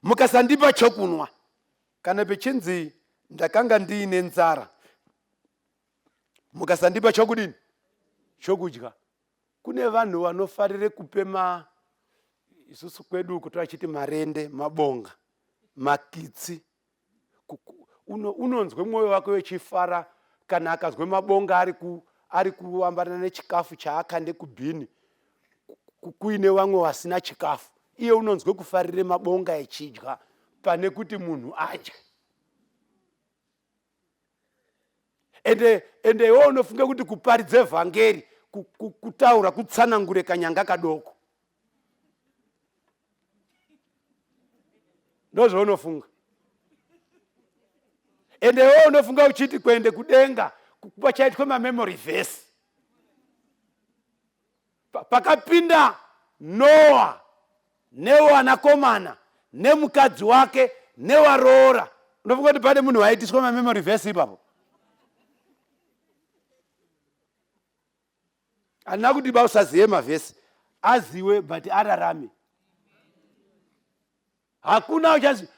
mukasandipa chokunwa. Kana pechinzi ndakanga ndiine nzara, mukasandipa chokudini? Chokudya. Kune vanhu vanofarire kupe ma isusu kwedu uku toachiti marende, mabonga, makitsi. Unonzwe mwoyo wake wechifara kana akazwe mabonga ari kuambana nechikafu chaakande kubhini, kuine vamwe vasina chikafu. Iye unonzwe kufarire mabonga echidya pane kuti munhu adye. Ende iwe unofunga kuti kuparidze vhangeri, kutaura, kutsanangure kanyanga kadoko. Ndozvaunofunga. Ende iwe unofunga uchiti kuende kudenga pachaitwe mamemory verse. Pakapinda Noa newanakomana nemukadzi wake newaroora, unofunga kuti pane munhu waitiswa mamemory verse ipapo? Handina kuti ba usazive mavhesi, aziwe but ararame. Hakuna uchazi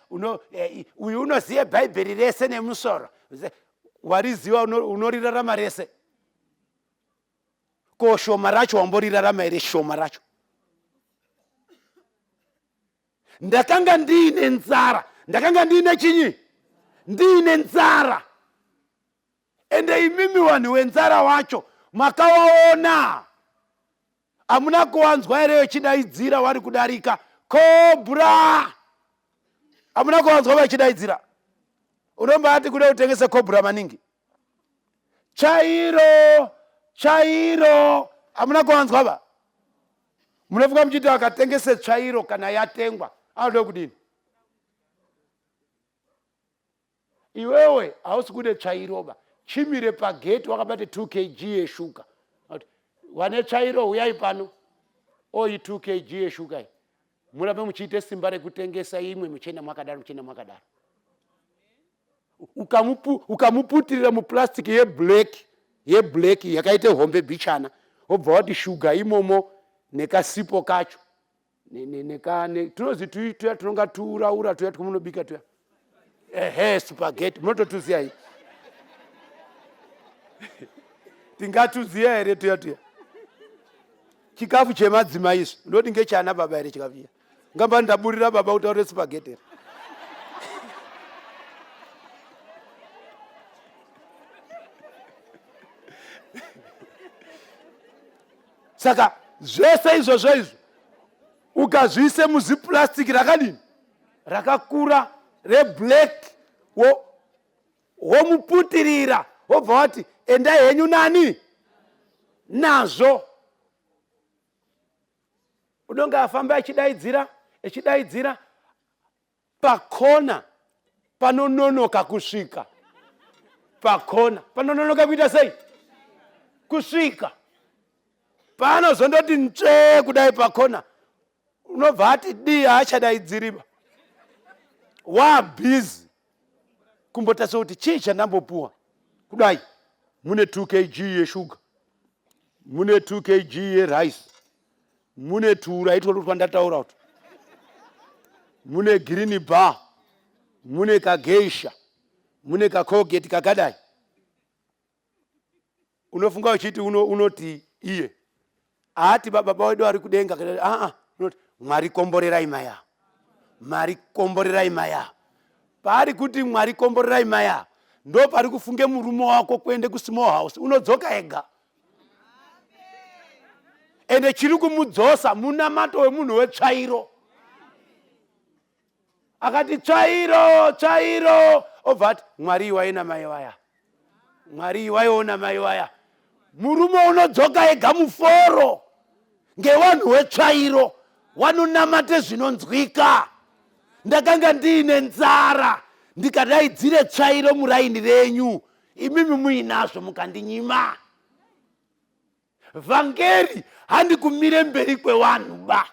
uyu unozive Bhaibheri rese nemusoro, wariziva unorirarama rese. Ko shoma racho wamborirarama here? Shoma racho. Ndakanga ndiine nzara, ndakanga ndiine chinyi? Ndiine nzara. Ende imimi vanhu wenzara wacho makawaona, hamuna kuwanzwa here vechidaidzira wari kudarika kobra? Hamuna kuwanzwa vachidaidzira? Unombaati kuda kutengesa kobra maningi, tsvairo tsvairo, hamuna kuwanzwa va? Munofunga muchiti akatengese tsvairo kana yatengwa anoda kudini? Iwewe hausi kude tsvairoba, chimire pagate wakabate 2 kg yeshuga. Wane tsvairo huyai pano, oyi 2 kg yeshuga iyi, murambe muchiite simba rekutengesa imwe, muchienda mwakadaro, muchienda mwakadaro. Ukamuputirira muplastic yeblack, yeblack yakaite hombe bichana, wobva wati shuga imomo nekasipo kacho, tunozi tuya tunonga tuuraura tuya twomunobika tuya, ehe, spaghetti, munototuziya iyi? Tingatuziya here tuya tuya? Chikafu chemadzimai izvi, ndoti ngechana baba here chikafu chiya? Ngamba ndaburira baba kutaure spaghetti here? Saka zvese izvozvo izvo ukazviise muzipurastiki rakadini rakakura reblack womuputirira wobva wati endai henyu nani nazvo. Unonge afamba achidaidzira echidaidzira pakona panononoka kusvika pakona panononoka kuita sei kusvika paanozondoti ntsvee kudai pakona unobva ati dii haachadaidziriba wabhizi kumbotarisa kuti chii chandambopuwa kudai mune 2 kg yeshuga mune 2 kg yerice mune tura itwo twandataura uto mune green bar mune kageisha mune kacolgate kakadai unofunga uchiti unoti iye haati baba wedu ari kudenga aa unoti mwari komborerai mai ava mwari komborerai mai ava paari kuti mwari komborerai mai ava ndo pari kufunge murume wako kuende kusmall house unodzoka ega ende chiri kumudzosa munamato wemunhu wetsvairo akati tsvairo tsvairo obva ati mwari iwai namai vaya mwari iwaiwo namai vaya murume unodzoka ega muforo ngewanhu wetsvairo wanonamate zvinonzwika ndakanga ndiine nzara ndikadaidzire tsvairo muraini renyu imimi muinazvo mukandinyima Vhangeri handi kumire mberi kwevanhu ba.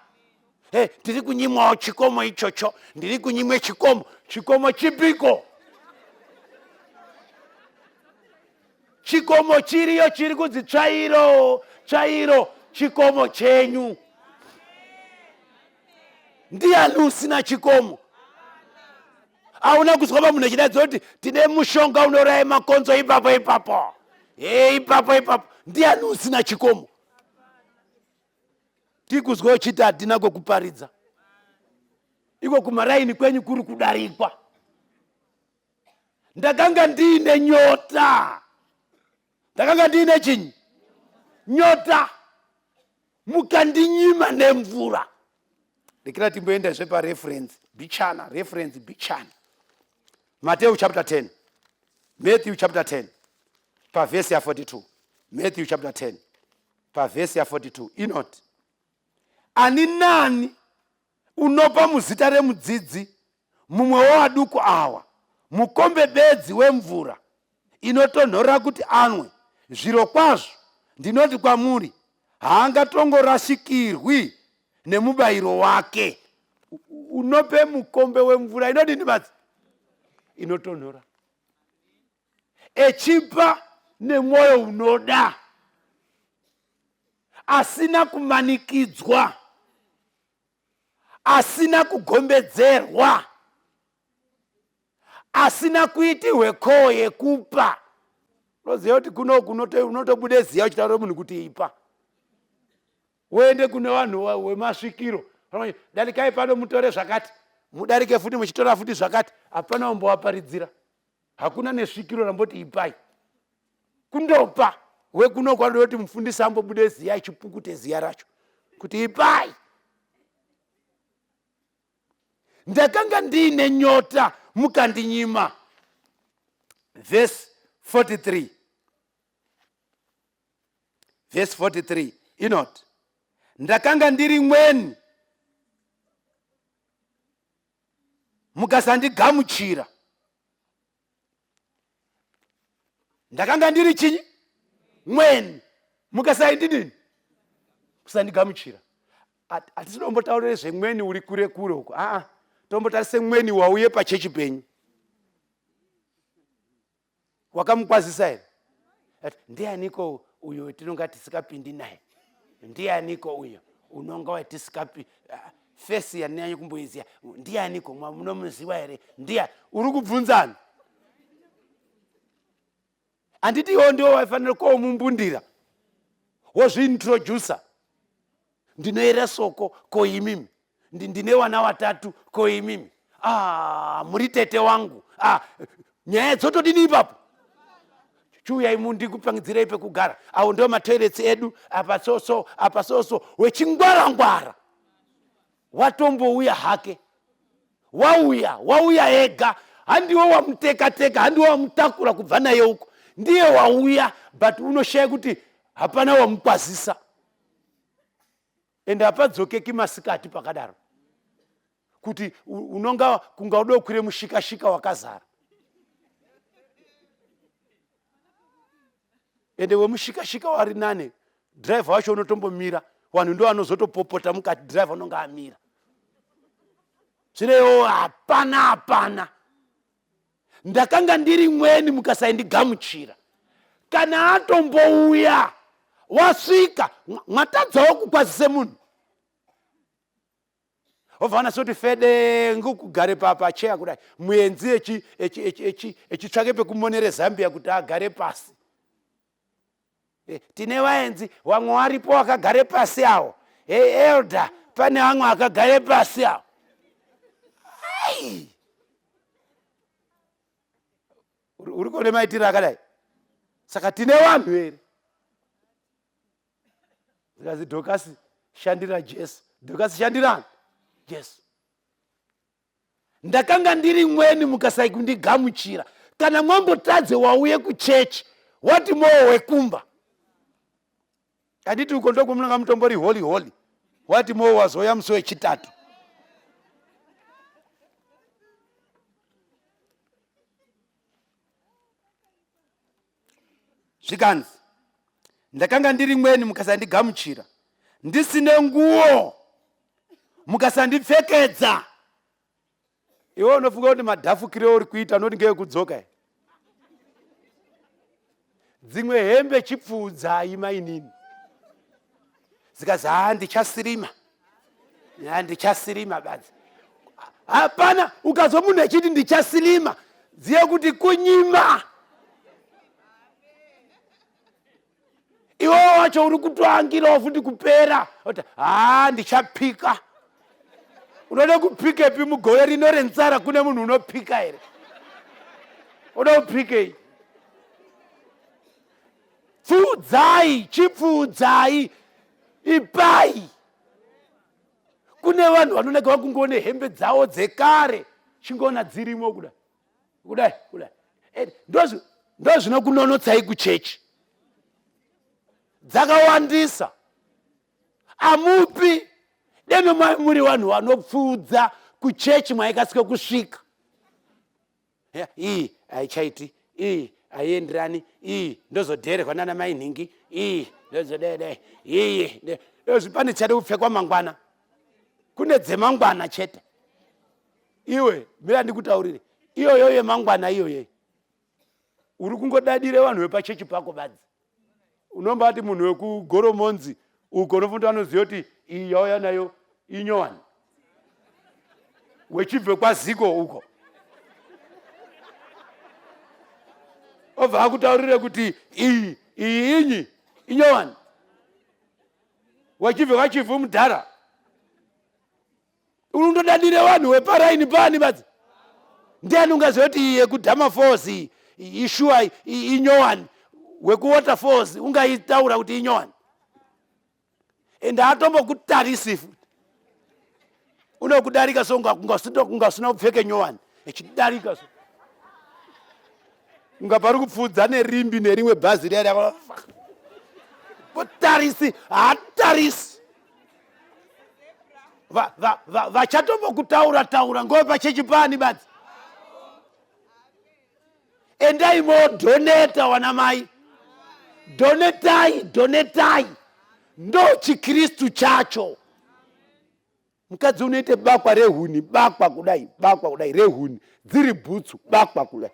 Hey, tiri kunyimwawo chikomo ichocho, ndiri kunyimwe chikomo. Chikomo chipiko? Chikomo chiriyo chiri kunzi tsvairo, tsvairo, chikomo chenyu. Ndiani usina chikomo? Hauna kuzwa pamunhu achidaidzira kuti tine mushonga unouraya makonzo ipapo ipapo. Hey, ipapo ipapo. Ndiani usina chikomo? Tikuzwa uchiti hatina kwekuparidza. Iko kumaraini kwenyu kuri kudarikwa. Ndakanga ndiine nyota. Ndakanga ndiine chinyi? Nyota. Mukandinyima nemvura. Rekera timboenda zve pareference bichana, reference bichana. Matthew chapter 10. Matthew chapter 10 pavhesi ya 42. Matthew chapter 10 pavhesi ya 42 inoti ani nani unopa muzita remudzidzi mumwe wewaduku awa mukombe bedzi wemvura inotonhorera kuti anwe, zvirokwazvo ndinoti kwamuri, haangatongorasikirwi nemubayiro wake. Unope mukombe wemvura inodini badzi? Inotonhora, echipa nemwoyo unoda, asina kumanikidzwa, asina kugombedzerwa, asina kuitirwe koo yekupa. Unoziva kuti kuno unotobude ziya uchitaura munhu kuti ipa, woende kune vanhu wemasvikiro, darikai pano mutore zvakati, mudarike futi muchitora futi zvakati, hapana wambowaparidzira, hakuna nesvikiro ramboti ipai. Kundopa wekuno kwanoda kuti mufundisi ambobude ziya achipukute ziya racho kuti ipai. Ndakanga ndiine nyota mukandinyima. Verse 43. Verse 43 inoti ndakanga ndiri mweni mukasandigamuchira. Ndakanga ndiri chinyi? Mweni mukasaindidini? Kusandigamuchira. Hatisi tombotaurire zvemweni uri kure kure uko. Aa, tombotarise mweni wauye pachechi penyu. Wakamukwazisa here? Ati, ndianiko uyo wetinonga tisikapindi naye? Ndianiko uyo unonga watisikapi fesi yandinyanya kumboiziya? Ndianiko munomuziwa here? Ndiya uri kubvunzana. Handiti iwo ndiwo waifanira komumbundira wozviintroducer. Ndinoera soko ko imimi, ndine wana watatu ko imimi, muri tete wangu. Nyaya dzotodini ipapo? Chiuyai mundikupangidzirei pekugara. Awo ndo matoilets edu, apa soso, apa soso. Wechingwara-ngwara. Watombouya hake. Wauya, wauya ega. Handiwe wamutekateka, handiwe wamutakura kubva naye uko. Ndiye wauya, but unoshaya kuti hapana wamukwazisa. Ende hapadzokeki masikati pakadaro. Kuti unonga kunga uda kukwire mushikashika wakazara. Ende wemushikashika wari nane, driver wacho unotombomira, vanhu ndo vanozotopopota mukati, driver unonga amira. Zvirewo hapana hapana. Ndakanga ndiri mweni mukasaindigamuchira. Kana atombouya wasvika, mwatadzawo kukwazise munhu. Wobva wanasa kuti fede ngokugare pacheya kudai, muenzi echitsvake pekumonere Zambia kuti agare pasi. Tine vaenzi vamwe varipo vakagare pasi awo. Hey elder, pane vamwe vakagare pasi awo. Ai! Uri kuona maitiro akadai? Saka tine vanhu here? Zikazi Dhokasi shandira Jesu. Dhokasi shandirani Jesu. Ndakanga ndiri mweni mukasai kundigamuchira. Kana mwambotadze wauye kuchechi, wati mowo wekumba. Handiti uko ndokumunanga mutombori holy holy. Wati mowo wazouya musi wechitatu. Zvikanzi, ndakanga ndiri mweni mukasandigamuchira, ndisine nguo mukasandipfekedza. Iwe unofunga kuti madhafukire uri kuita unoti ngeyekudzoka here? Dzimwe hembe chipfuudzai mainini. Zikazi, haa ndichasirima, haa ndichasirima badzi. Hapana, ukazwa munhu achiti ndichasilima, ziya kuti kunyima. Iwe wacho uri kutoangirawo futi kupera. Oti, haa ndichapika. Unoda kupikepi mugore rino renzara? Kune munhu unopika here? Unoda kupikei? Pfuudzai, chipfuudzai, ipai. Kune vanhu vanoneka vakungoone hembe dzavo dzekare, chingoona dzirimo kudai, kudai, kudai. Ndozvinokunonotsai kuchechi. Dzakawandisa. Amupi. Deno mai muri vanhu vanopfuudza kuchechi mwaikasika kusvika. Iyi haichaiti, iyi haienderani, iyi ndozodhererwa nana mai nhingi, iyi ndozodede, iyi ndozvi pane chade kupfekwa mangwana. Kune dzemangwana chete. Iwe mira ndikutaurire, iyoyo yemangwana iyoyo uri kungodadire vanhu vepachechi pako badzi. Unombati munhu wekugoromonzi uko unofunga anoziva kuti iyi yauya nayo inyowani, wechibve kwaziko uko obva akutaurire kuti iyi iyi inyi inyowani, wechibve kwachivhu mudhara. Unondodadire vanhu weparaini pani badzi. Ndiani ungaziva kuti iyi yekudhama falls iyi ishuwa inyowani, wekuwater falls ungaitaura kuti inyowani? Ende atombokutarisi futi. Unokudarika so kunga usina kupfeke nyowani, echidarika so. Unga pari kupfuudza nerimbi nerimwe bhazi riya riya. Kutarisi, haatarisi. Vachatombokutaura taura ngove pachechi pani badzi. Endai modoneta wana mai. Donetai, donetai. Ndo chiKristu chacho. Mukadzi unoite bakwa rehuni, bakwa kudai, bakwa kudai rehuni, dziri bhutsu, bakwa kudai.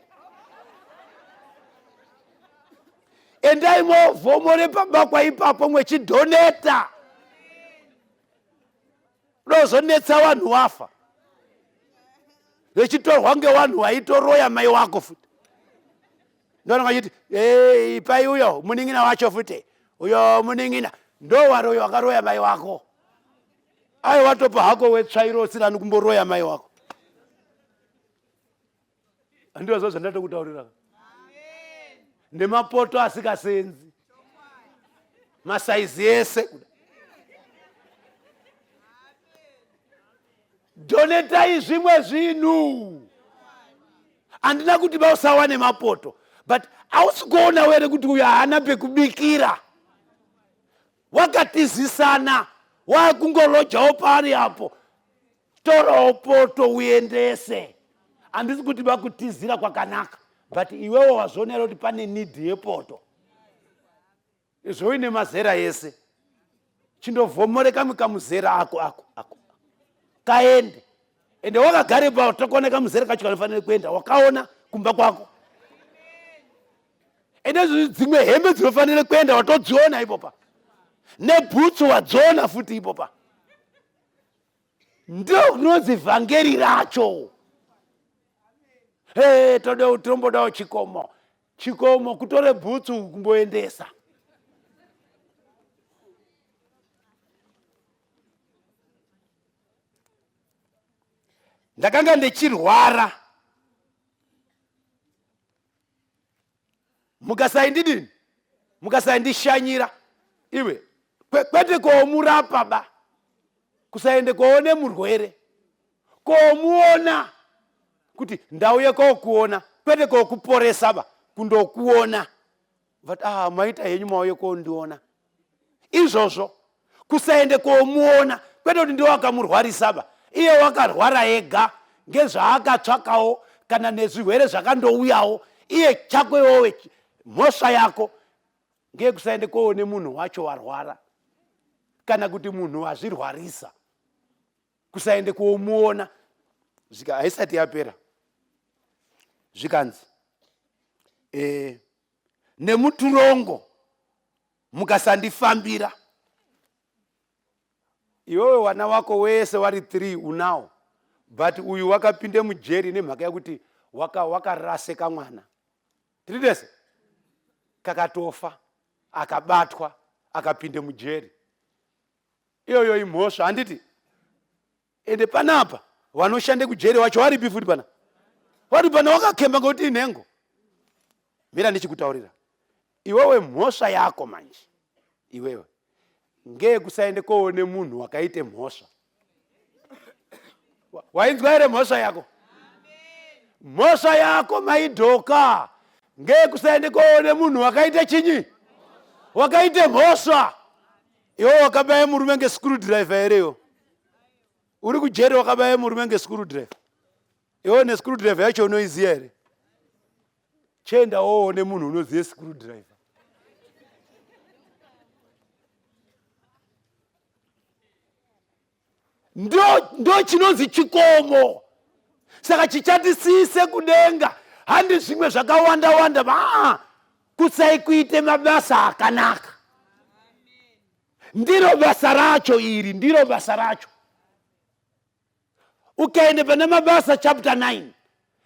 Endai movhomore pabakwa ipapo mwechidoneta. Unozonetsa vanhu wafa. Vechitorwa ngevanhu vaitoroya mai wako futi. Ndona vachiti, hey, ipai uyo munin'ina wacho futi. Uyo munin'ina ndo waroyo wakaroya mai wako. Ai watopa hako wetsvairo usina kumboroya mai wako. Handizvo zvandatokutaurira. Nemapoto asikasenzi. Masaizi ese kuda. Donetai zvimwe zvinhu. Handina kuti bausawane mapoto, but hausi kuona were kuti uyo haana pekubikira. Wakatizisana, wakungolojawo paari apo. Torawo poto uendese. Handisi kuti vakutizira kwakanaka, but iwewe wazvionera kuti pane need yepoto. Izvo uine mazera ese. Chindovhomore kamwe kamuzera ako ako ako. Kaende. Ende wakagare pa tokuona kamuzera kacho kanofanira kuenda. Wakaona kumba kwako. Ende dzimwe hembe dzinofanira kuenda watodziona ipopa. Nebhutsu wadziona futi ipopa. Ndo kunonzi vhangeri racho. Hey, toda tombodawo chikomo. Chikomo kutore bhutsu kumboendesa. Ndakanga ndichirwara. Mukasaindidini? Mukasaindishanyira. Iwe, kwete koomurapa ba. Kusaende koone murwere. Komuona kuti ndauye kokuona, kwete kokuporesa ba, kundokuona. But maita henyu mauye kondiona. Izvozvo kusaende komuona, kwete kuti ndiwo akamurwarisa ba. Iye wakarwara ega ngezvaakatsvakawo kana nezvirwere zvakandouyawo. Iye chako iwewe mhosva yako ngeyekusaende koone munhu wacho warwara kana kuti munhu wazvirwarisa. Kusaende komuona zvika haisati yapera. Zvikanzi nemuturongo mukasandifambira. Iwewe wana wako wese wari 3 unawo, but uyu wakapinde mujeri nemhaka yekuti wakaraseka waka mwana. Tiri tese? Kakatofa, akabatwa, akapinde mujeri. Iyoyo imhosva, handiti? Ende panapa vanoshande kujeri wacho waripi futi pana? Wari pana wakakemba ngekuti inhengo. Mira ndichikutaurira. Iwewe mhosva yako manje. Iwewe ngeyekusaende koone munhu wakaite mhosva. Wainzwa here mhosva yako? Mhosva yako maidhoka ngeyekusaende koone munhu wakaite chinyi? Wakaite mhosva. Iwe wakabaya murume ngescrewdriver here iwe? Uri kujeri wakabaya murume ngescrewdriver. Iwe nescrewdriver yacho unoiziya here? Chienda woone munhu unoziya screwdriver. Ndo chinonzi chikomo. Saka chichatisise kudenga handi zvimwe zvakawanda wanda kusai kuite mabasa akanaka. Ndiro basa racho iri, ndiro basa racho. Ukaende pane mabasa chapter 9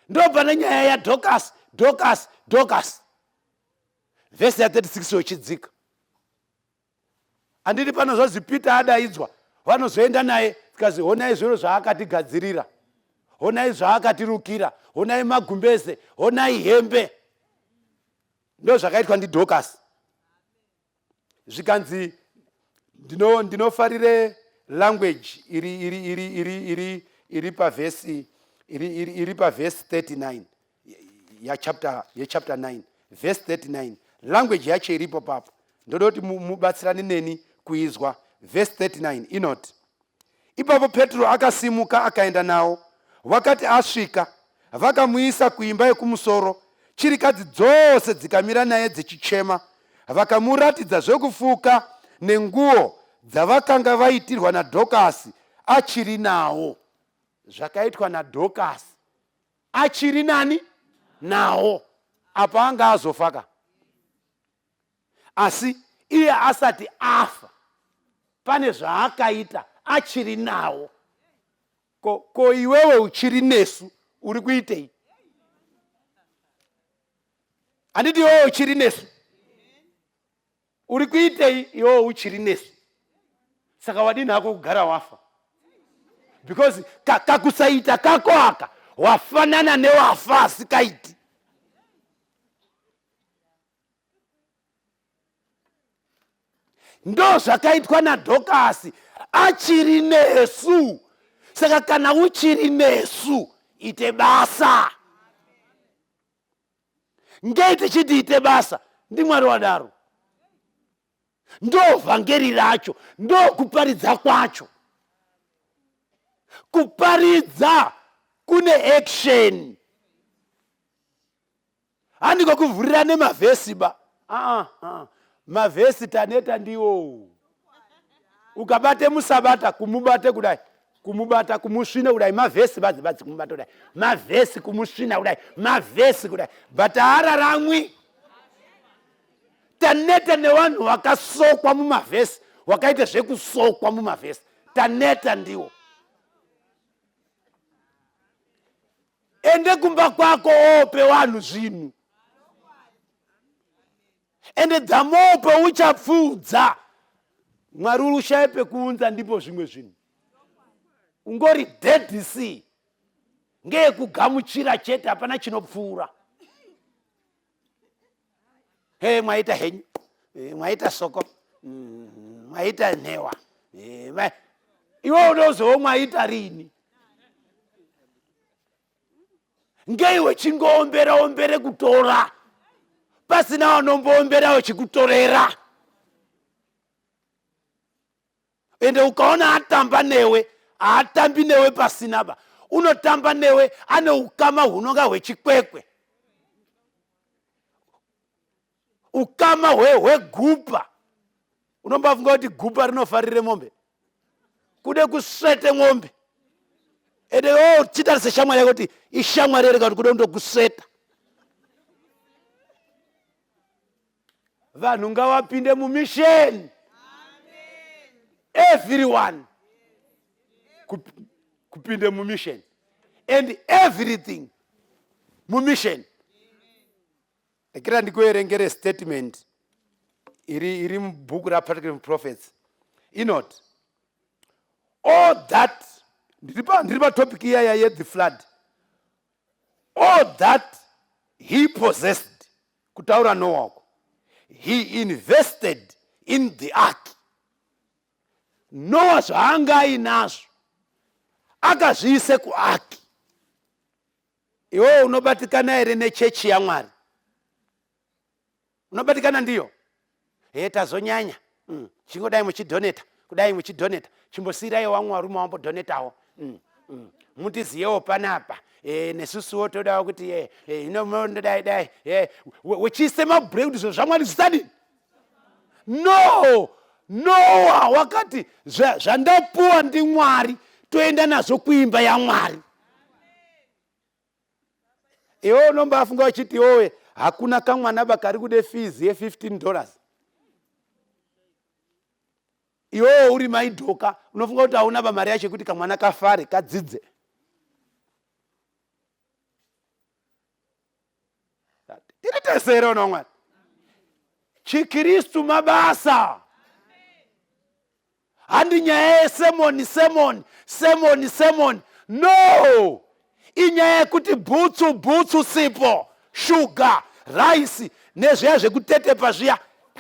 ndo pane nyaya ya Dorcas, Dorcas, Dorcas. Verse ya 36 yochidzika. Anditi pano zvazi Peter adaidzwa, vanozoenda naye tikazi honai zviro zvaakatigadzirira, honai zvaakatirukira, honai magumbeze, honai hembe. Ndo zvakaitwa ndi Dorcas. Zvikanzi ndinofarire language iri pavhesi iri pavhesi 39 ya chapter, ya chapter 9 verse 39. Language yacho iripo papo. Ndoda kuti mubatsirane neni kuizwa. Verse 39 inoti, ipapo Petro akasimuka akaenda nawo. Wakati asvika, vakamuisa kuimba yekumusoro. Chirikadzi dzose dzikamira naye dzichichema, vakamuratidza zvekufuka nenguo dzavakanga vaitirwa naDhokasi achiri nawo. Zvakaitwa naDhokasi achiri nani nawo. Apa anga azofa ka, asi iye asati afa pane zvaakaita achiri nawo. Ko iwewe uchiri nesu uri kuitei? Handiti iwewe uchiri nesu uri kuitei? Iwewe uchiri nesu, saka wadini hako kugara wafa? Because kakusaita kako aka wafanana newafa asikaiti. Ndo zvakaitwa naDhokasi achiri nesu. Saka kana uchiri nesu, ite basa. Ngei tichiti ite basa? NdiMwari wadaro. Ndo vhangeri racho, ndo kuparidza kwacho. Kuparidza kune action. Handiko kuvhurira nemavhesi ba. Ah, ah. Mavhesi taneta ndiwo. Ukabate musabata kumubate kudai, kumubata kumusvina kudai, mavhesi badzi badzi kumubata kudai, mavhesi kumusvina kudai, mavhesi kudai, but haararamwi. Taneta nevanhu vakasokwa mumavhesi, wakaita zvekusokwa mumavhesi, taneta ndiwo. Ende kumba kwako ope wanhu zvinhu, ende dzamope uchapfuudza. Mwari uri ushaye pekuunza ndipo zvimwe zvinhu. Ungori dead sea ngeyekugamuchira chete, hapana chinopfuura. He, mwaita henyu, mwaita soko, mwaita nhewa, iwe unozowo mwaita rini? Ngeiwe chingoombera ombere kutora pasina wanomboombera wechikutorera. Ende ukaona atamba newe, haatambi newe pasina ba, unotamba newe ane ukama hunonga hwechikwekwe, ukama hwegupa. Unombafunga kuti gupa rinofarire mombe, kude kusvete mombe. Ende iwewe uchitarise shamwari yako kuti ishamwari here, kana kuti kude kundokusveta. Vanhu ngavapinde mumission, everyone kupinde mumission and everything mumission. Rekera ndikuerengere statement iri mubhuku raPatrick Prophets inoti all that, ndiri patopic iyaya yethe flood, all that he possessed, kutaura Noah uko, he invested in the ark. Noah zvaanga ainazvo akazviise kuark. Iwewe unobatikana here nechechi yaMwari? Unobatikana ndiyo? He, tazonyanya. Chingodai muchidoneta, kudai muchidoneta, chimbosiyirai wamwe varume wambodonetawo. Mutiziyewo panapa. Nesusuwo todawo kuti ino dai dai. Wechiise mabreak kuti zvinhu zvaMwari zvisadini. No, Noah wakati zvandapuwa ndiMwari toenda nazvo kuimba yaMwari. Iwe unombafunga uchiti iwewe hakuna kamwana bakari kude fees ye 15 dollars. Iwewe uri maidhoka unofunga kuti hauna ba mari yacho yekuti kamwana kafare kadzidze. Tiri tese here vana vaMwari? ChiKristu mabasa. Handi nyaya yesemoni, semoni, semoni, semoni. No! Inyaya yekuti bhutsu, bhutsu, sipo, shuga, rice nezviya zvekutetepa zviya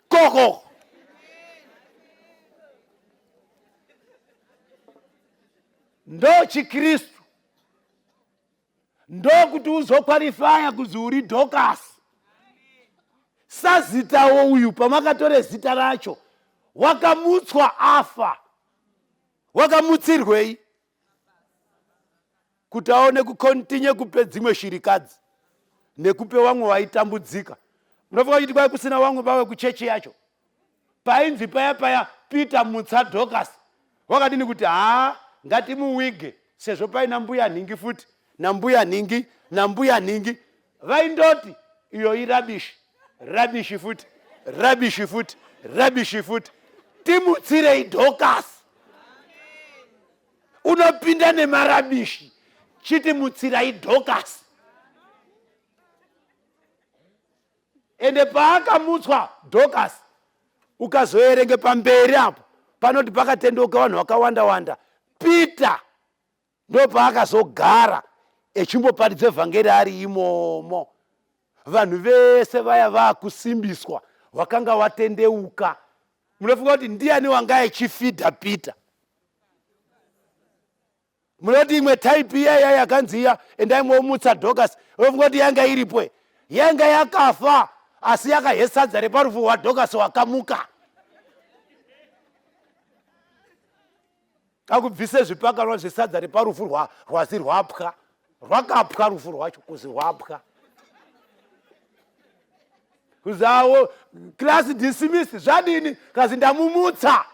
koko. Ndo chiKristu. Ndokuti uzokwalifaya kuzi uri Dorcas. Sazitawo uyu pamakatore zita racho wakamutswa afa. Wakamutsirwei? Kuti aone kukontinye kupe dzimwe shirikadzi nekupe vamwe vaitambudzika. Munofunga kuti kwai kusina vamwe vave kuchechi yacho? Painzi paya paya Peter mutsa Dorcas wakadini kuti haa ngatimuwige sezvo paina mbuya nhingi futi nambuya nhingi nambuya nhingi vaindoti iyo irabishi rabishi futi rabishi futi rabishi futi timutsirei Dorcas. Unopinda nemarabishi chiti mutsirai Dorcas. Ende paakamutswa Dorcas, ukazoerenge pamberi apo panoti pakatendeuka vanhu vakawanda wanda, Peter ndopaakazogara echimboparidza vhangeri ari imomo. Vanhu vese vaya vakusimbiswa vakanga watendeuka. Munofunga kuti ndiani wanga achifidha Peter? Munoti imwe type iya iya yakanzi iya endai momutsa Dorcas, unofunga kuti yanga iripo? Yanga yakafa asi yakahe sadza reparufu rwaDorcas wakamuka. Akubvise zvipakanwa zvesadza reparufu rwasi rwapwa, rwakapwa rufu rwacho kuzi rwapwa. Kuzawo class dismiss zvadini kazi ndamumutsa.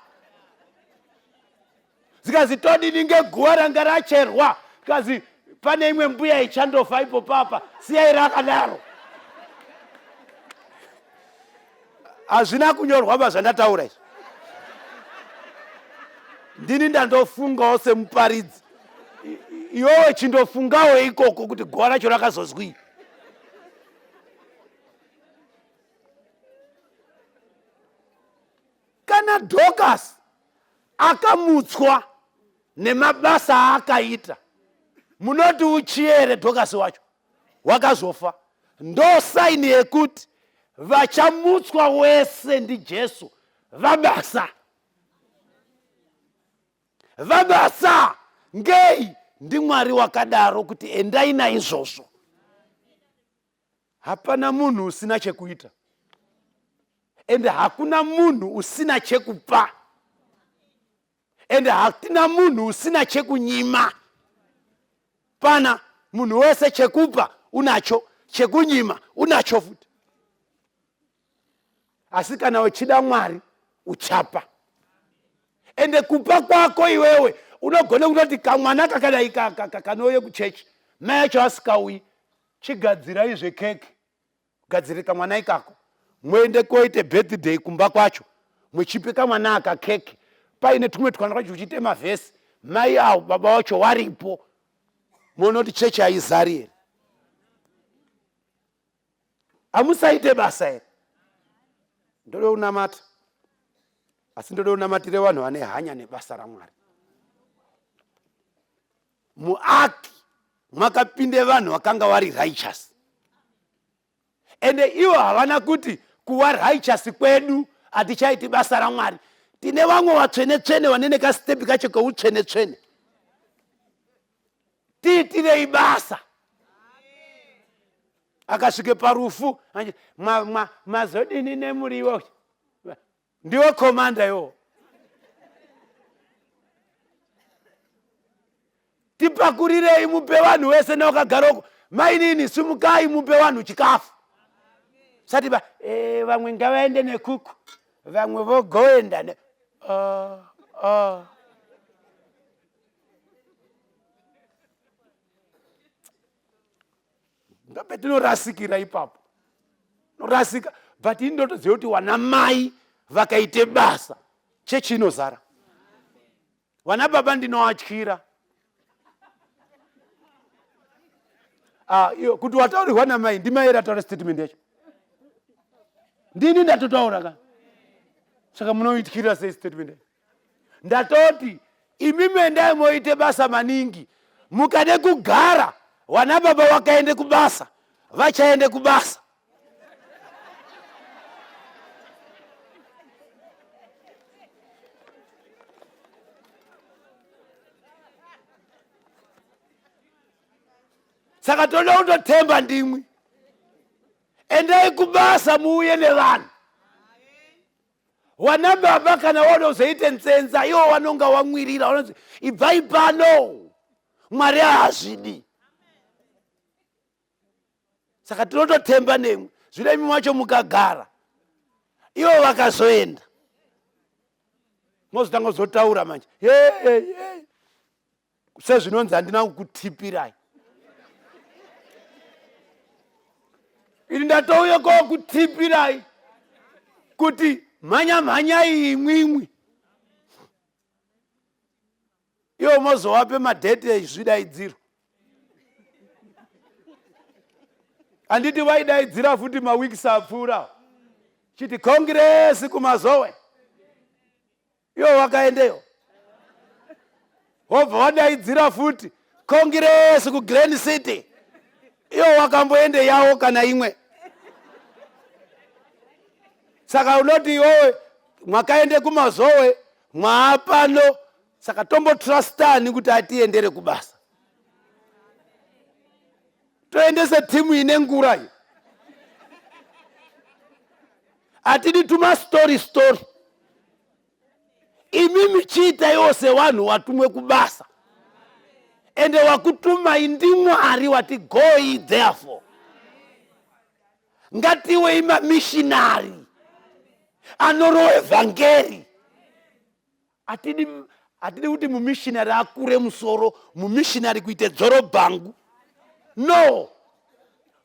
Zikazi todini ngeguva ranga racherwa, kazi pane imwe mbuya ichandofa ipo papa, siyai rakadaro. Hazvina kunyorwa ba zvandataura izvi, ndini ndandofungawo semuparidzi. Iwewe chindofungawo ikoko kuti guva racho rakazozwii. Kana Dorcas akamutswa nemabasa aakaita, munoti uchiye here Dorcas wacho wakazofa? Ndo saini yekuti vachamutswa wese ndiJesu vabasa. Vabasa ngei? NdiMwari wakadaro kuti endai naizvozvo. Hapana munhu usina chekuita, ende hakuna munhu usina chekupa, ende hatina munhu usina chekunyima. Pana munhu wese chekupa unacho, chekunyima unacho futi. Asi kana uchida Mwari uchapa. Ende kupa kwako iwewe unogona kutoti kamwana kakadai kanouye kuchechi, mai acho asikauyi, chigadzirai zvekeke, gadzire kamwana ikako, muende koite birthday kumba kwacho, muchipe kamwana aka keke, paine tumwe twana twacho uchiite mavhesi, mai avo baba wacho waripo, muona kuti chechi haizari here? Hamusaite basa here? Ndoda kunamata, asi ndoda kunamatire vanhu vane hanya nebasa raMwari. Muaki makapinde vanhu vakanga vari righteous, ende ivo havana kuti kuva righteous kwedu hatichaiti basa raMwari. Tine vamwe vatsvene-tsvene vane nekastepi kacho keutsvene-tsvene. Tiitirei basa. Akasvike parufu, mazodini nemuriwo? Ndiwo komanda iwo. Tipakurirei mupe vanhu wese newakagara uko. Mainini simukai mupe vanhu chikafu. Sati ba, vamwe ngavaende nekuku, vamwe vogoenda ne Ndopetinorasikira ipapo. Norasika, but ini ndotoziva kuti wana mai vakaite basa, chechi inozara. Vana baba ndinoatyira. Iyo, kuti wataurirwa namai, ndimai here ataura statement yacho? Ndini ndatotaura ka. Saka munoityira sei statement yacho? Ndatoti imi endai moite basa maningi, mukade kugara wana baba wakaende kubasa, vachaende kubasa. Saka toda kutotemba ndimwi. Endai kubasa muuye nevanhu. Wana baba kana wanozoite nzenza iwo wanonga wamwirira, wanonzi ibvai pano, Mwari haazvidi. Saka tinototemba nemwi. Zvino imi wacho mukagara ivo vakazoenda, mozotanga kuzotaura manje, hey, hey, hey. Sezvinonzi handina kukutipirai ini, ndatouya kokutipirai kuti mhanya mhanyai imwimwi, iwo mozowape madheti ezvidaidziro. Handiti vaidaidzira futi maweeks apfuura chiti kongiresi kumazowe, iwo wakaendeyo wobva wadaidzira futi kongiresi kuGlen City, iwo wakamboende yawo kana imwe. Saka unoti iwowe Mwakaende kumazowe mwaapano, saka tombotrustani kuti atiendere kubasa. Toendese timu ine ngura iyo. Hatidi tuma story story. Imi michiitaiwo sevanhu watumwe kubasa, ende wakutumai ndiMwari wati goi, therefore ngatiwei mamishinari anorova evhangeri. Hatidi hatidi kuti mumishinari akure musoro, mumishinari kuite dzoro bhangu. No,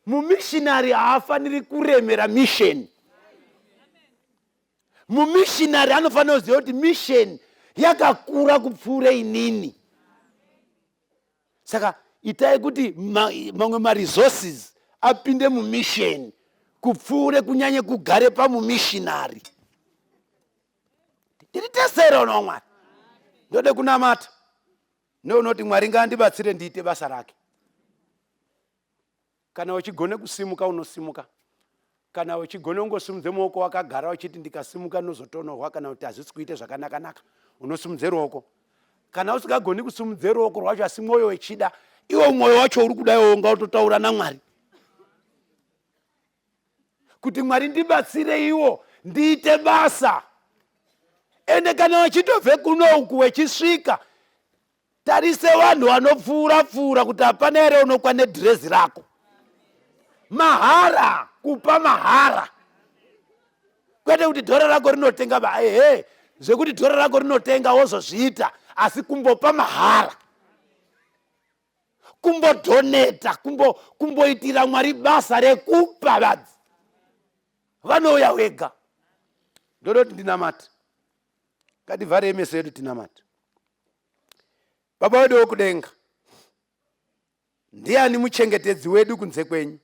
mumishinari haafaniri kuremera misheni. Mumishinari anofanira kuziva kuti misheni yakakura kupfuura inini. Saka itai kuti mamwe maresources apinde mumisheni kupfuure kunyanye kugare pamumishinari. Tiri tesera uno Mwari. Ndode kunamata neunoti Mwari ngaandibatsire ndiite basa rake. Kana uchigone kusimuka unosimuka, kana uchigone ungosimudze muoko wakagara uchiti ndikasimuka ndinozotonorwa kana kuti hazvisi kuite zvakanakanaka, unosimudze ruoko. Kana usingagoni kusimudze ruoko rwacho asi mwoyo wechida, iwo mwoyo wacho uri kuda iwo ungautotaura naMwari kuti Mwari ndibatsire iwo ndiite basa. Ende kana wachitobve kuno uku wechisvika, tarise vanhu vanopfuura pfuura kuti hapana here unokwane dhirezi rako. Mahara, kupa mahara, kwete kuti dhora rako rinotenga ba. Ehe, zvekuti dhora rako rinotenga wozozviita, asi kumbopa mahara, kumbodhoneta, kumboitira Mwari basa rekupa vadzi vanouya wega. Ndoda kuti ndinamate. Ngativharei meso edu tinamate. Baba wedu wokudenga, ndiani muchengetedzi wedu kunze kwenyu?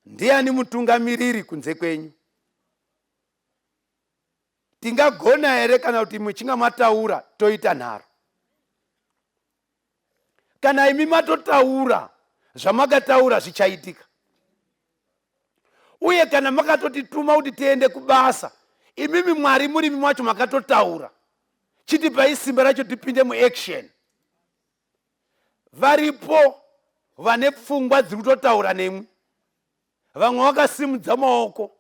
Ndiani mutungamiriri kunze kwenyu? Tingagona here kana kuti muchinga mataura toita nharo? Kana imi matotaura, zvamakataura zvichaitika. Uye kana makatotituma kuti tiende kubasa, imimi Mwari murimi macho makatotaura, chitipai simba racho tipinde muaction. Varipo vane pfungwa dziri kutotaura nemwi, vamwe vakasimudza maoko,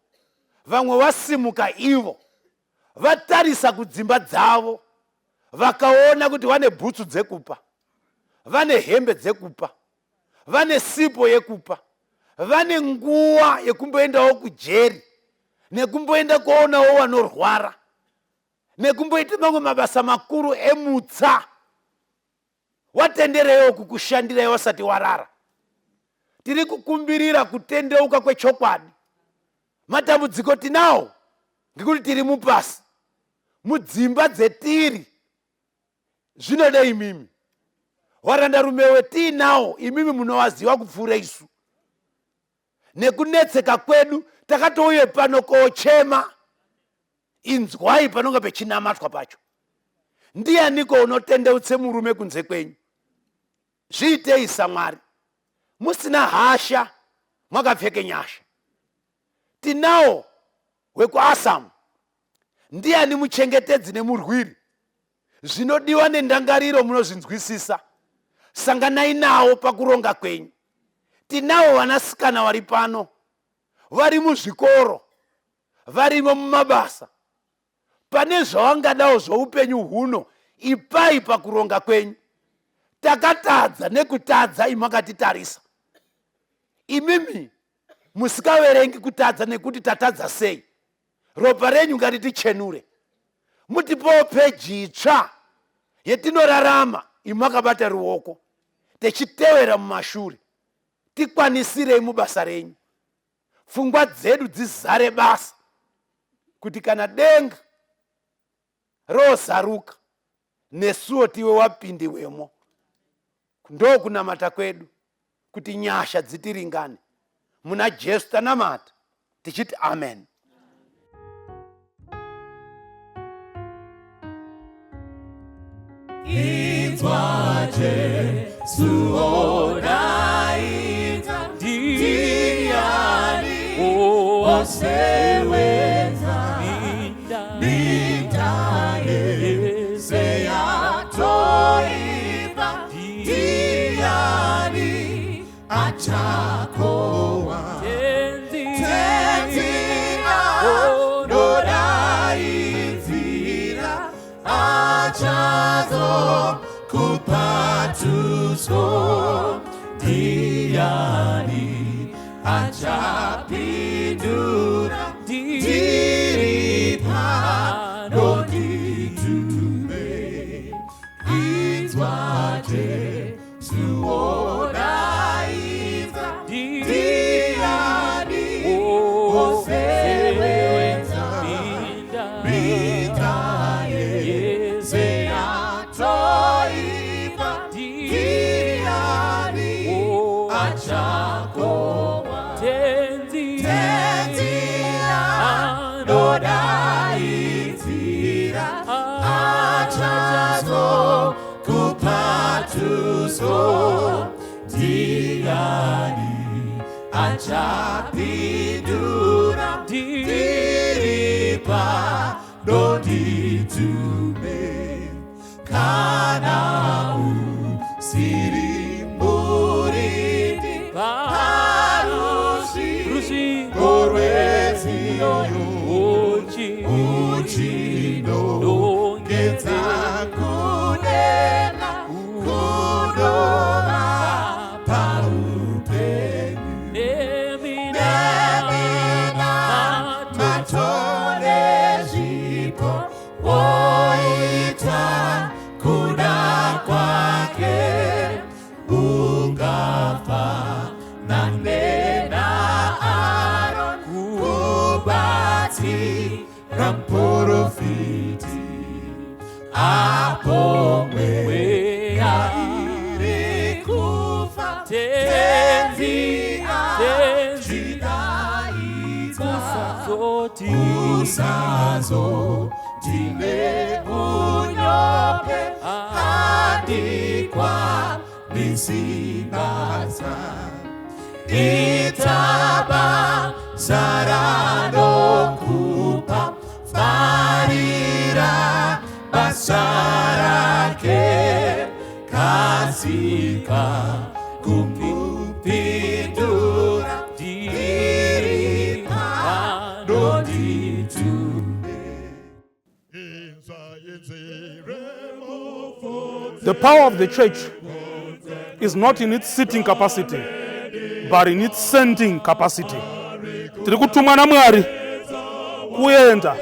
vamwe vasimuka ivo vatarisa kudzimba dzavo vakaona kuti vane bhutsu dzekupa, vane hembe dzekupa, vane sipo yekupa, vane nguva yekumboendawo kujeri nekumboenda kuonawo vanorwara nekumboita mamwe mabasa makuru emutsa. Watendereiwo kukushandirai wasati warara. Tiri kukumbirira kutendeuka kwechokwadi. Matambudziko tinawo ngekuti tiri mupasi, mudzimba dzetiri zvinoda imimi. Warandarume wetiinawo imimi munowaziva kupfuura isu. Nekunetseka kwedu takatouye pano kochema. Inzwai panonga pechinamatwa pacho. Ndianiko unotendeutse murume kunze kwenyu? Zviitei saMwari, musina hasha, mwakapfeke nyasha. Tinawo wekuAsamu. Ndiani muchengetedzi nemurwiri? Zvinodiwa nendangariro munozvinzwisisa. Sanganai nawo pakuronga kwenyu. Tinawo vanasikana vari pano, vari muzvikoro, varimo mumabasa. Pane zvawangadawo zvoupenyu huno, ipai pakuronga kwenyu. Takatadza nekutadza imakatitarisa. Imimi musikaverengi kutadza nekuti tatadza sei. Ropa renyu ngaritichenure. Mutipowo peji itsva yetinorarama imakabata ruoko techitevera mumashure. Tikwanisirei mubasa renyu. Pfungwa dzedu dzizare basa kuti kana denga rozaruka nesuwo tive wapindiwemo. Ndokunamata kwedu kuti nyasha dzitiringane. Muna Jesu tanamata tichiti amen. Inzwa Jesu odaidza, ndiani osewedza Minda yese yatoipa ndiani achakowa Tenzi Tenzi anodaidzira achazo kupatuso ndiani achapindura ndiri pano nditume inzwa Jesu wodaidza ndiani osewenza minda yese yatoipa ndiani achakowa Tenzi Tenzi anodaidzira achazo kupatuso ndiani achapindura ndiri pano nditume kana usiri murindi parusvingo rweZiyoni uchinongedza kudenga kunova paupenyu Nemina nemina matone zvipo woita kuda kwake ungafa naAron kubatira muprofiti apo mweya iri kufa Tenzi Tenzi achidaidza Usazoti usazoti neunyope handikwanisi basa ita basa ranokupa farira basa rake kasika kumupindura ndiri pano nditume The power of the church is not in its sitting capacity, but in its sending capacity. Tiri kutumwa naMwari kuenda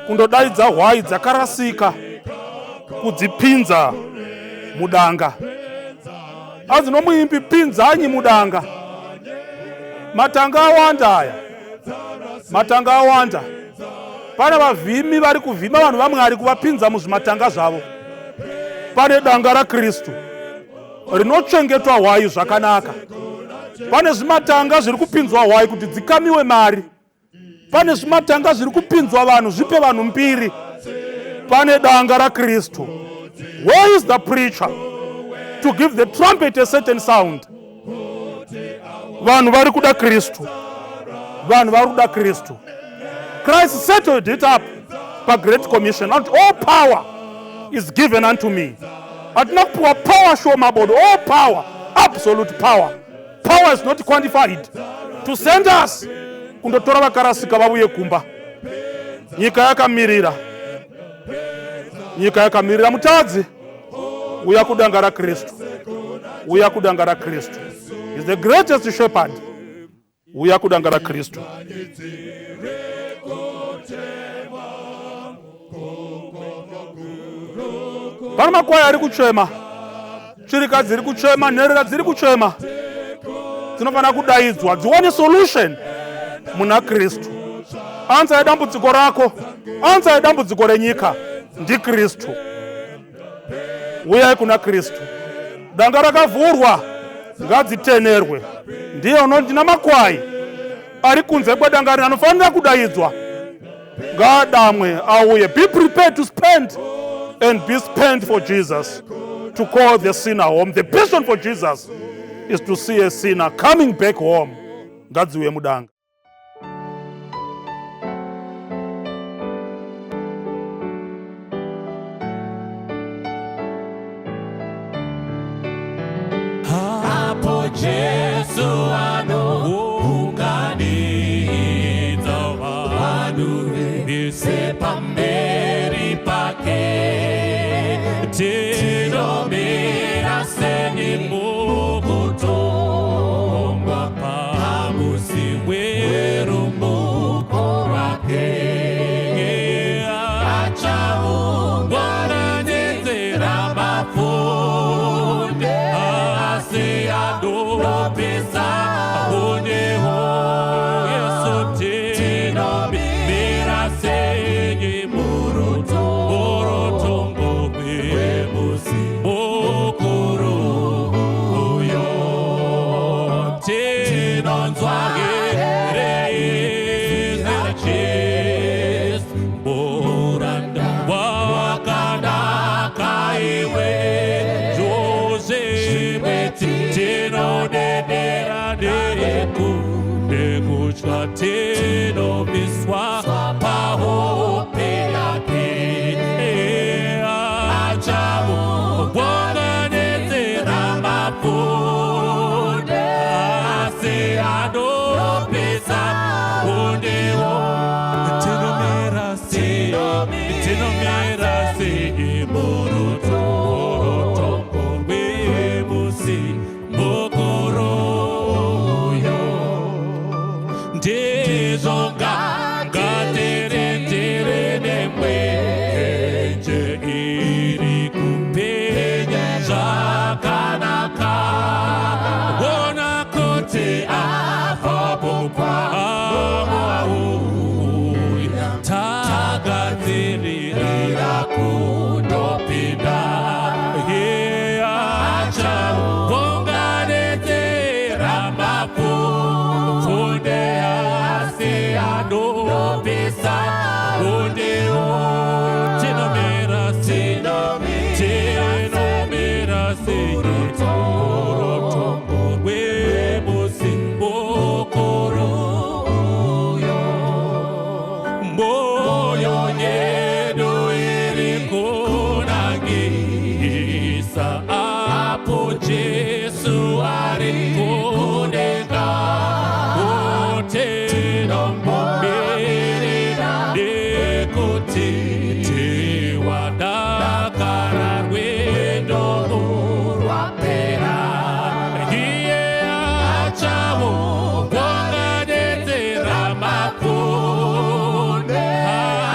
kundodaidza hwai dzakarasika kudzipinza mudanga. Anzi nomuimbi pinzanyi mudanga. Matanga awanda aya. Matanga awanda. Pane vavhimi vari kuvhima vanhu vaMwari kuvapinza muzvimatanga zvavo. Pane danga raKristu rinochengetwa hwai zvakanaka. Pane zvimatanga zviri kupinzwa hwai kuti dzikamiwe mari. Pane zvimatanga zviri kupinzwa vanhu zvipe vanhu mbiri. Pane danga raKristu. Where is the preacher to give the trumpet a certain sound? Vanhu vari kuda Kristu. Vanhu vari kuda Kristu. Christ settled it up pagreat commission. And all power is given unto me. Hatina kupiwa power shoma bodo. All power, absolute power. Power is not quantified. To send us kundotora vakarasika vavuye kumba. Nyika yakamirira. Nyika yakamirira mutadzi. Uya kudanga raKristu. Uya kudanga raKristu. Is the greatest shepherd. Uya kudanga raKristu. Pane makwai ari kuchema, chirikadzi dziri kuchema, nherera dziri kuchema, dzinofanira kudaidzwa dziwane solution muna Kristu. Ansa yedambudziko rako, ansa yedambudziko renyika ndiKristu. Uyai kuna Kristu. Danga rakavhurwa ngadzitenerwe. Ndiye unoti namakwai ari kunze kwedanga rino anofanira kudaidzwa ngaadamwe auye. Be prepared to spend and be spent for Jesus, to call the sinner home. The passion for Jesus is to see a sinner coming back home. Ngadziuye mudanga. Jesu anounganidza vanhu vese pamberi pake. Tinomira sei mukutongwa pamusi werumuko rwake. Achaunganidzira mapfunde, asi anopisa hundewo. Yesu, tinomira sei murutongo rwemusi mukuru uyo? Tinonzwa here izwi raJesu: "Muranda wakanaka iwe"? Zvimwe tinodedera nekutya, tinomiswa pahope yake. Achaunganidzira mapfunde, asi anopisa hundewo. Tinomira sei, tinomira sei murutongo rwemusi mukuru uyo? Ndizvo ngatirindire nemwenje iri kupenya zvakanaka. Ona kuti apo kwaauya, tagadzirira kundopinda. Achaunganidzira mapfunde, asi anopisa hundewo. Tinomira sei, tinomira sei murutongo rwemusi mukuru uyo? Moyo yedu iri kunangisa apo Jesu ari kudenga. Tinombomirira nekuti tiwadakara rwendo rwapera. Iye achaunganidzira mapfunde,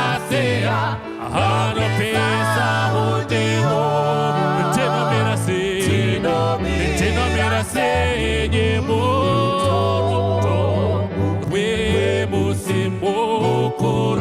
asi anopisa hundewo. Tinomira sei, tinomira sei murutongo rwemusi mukuru?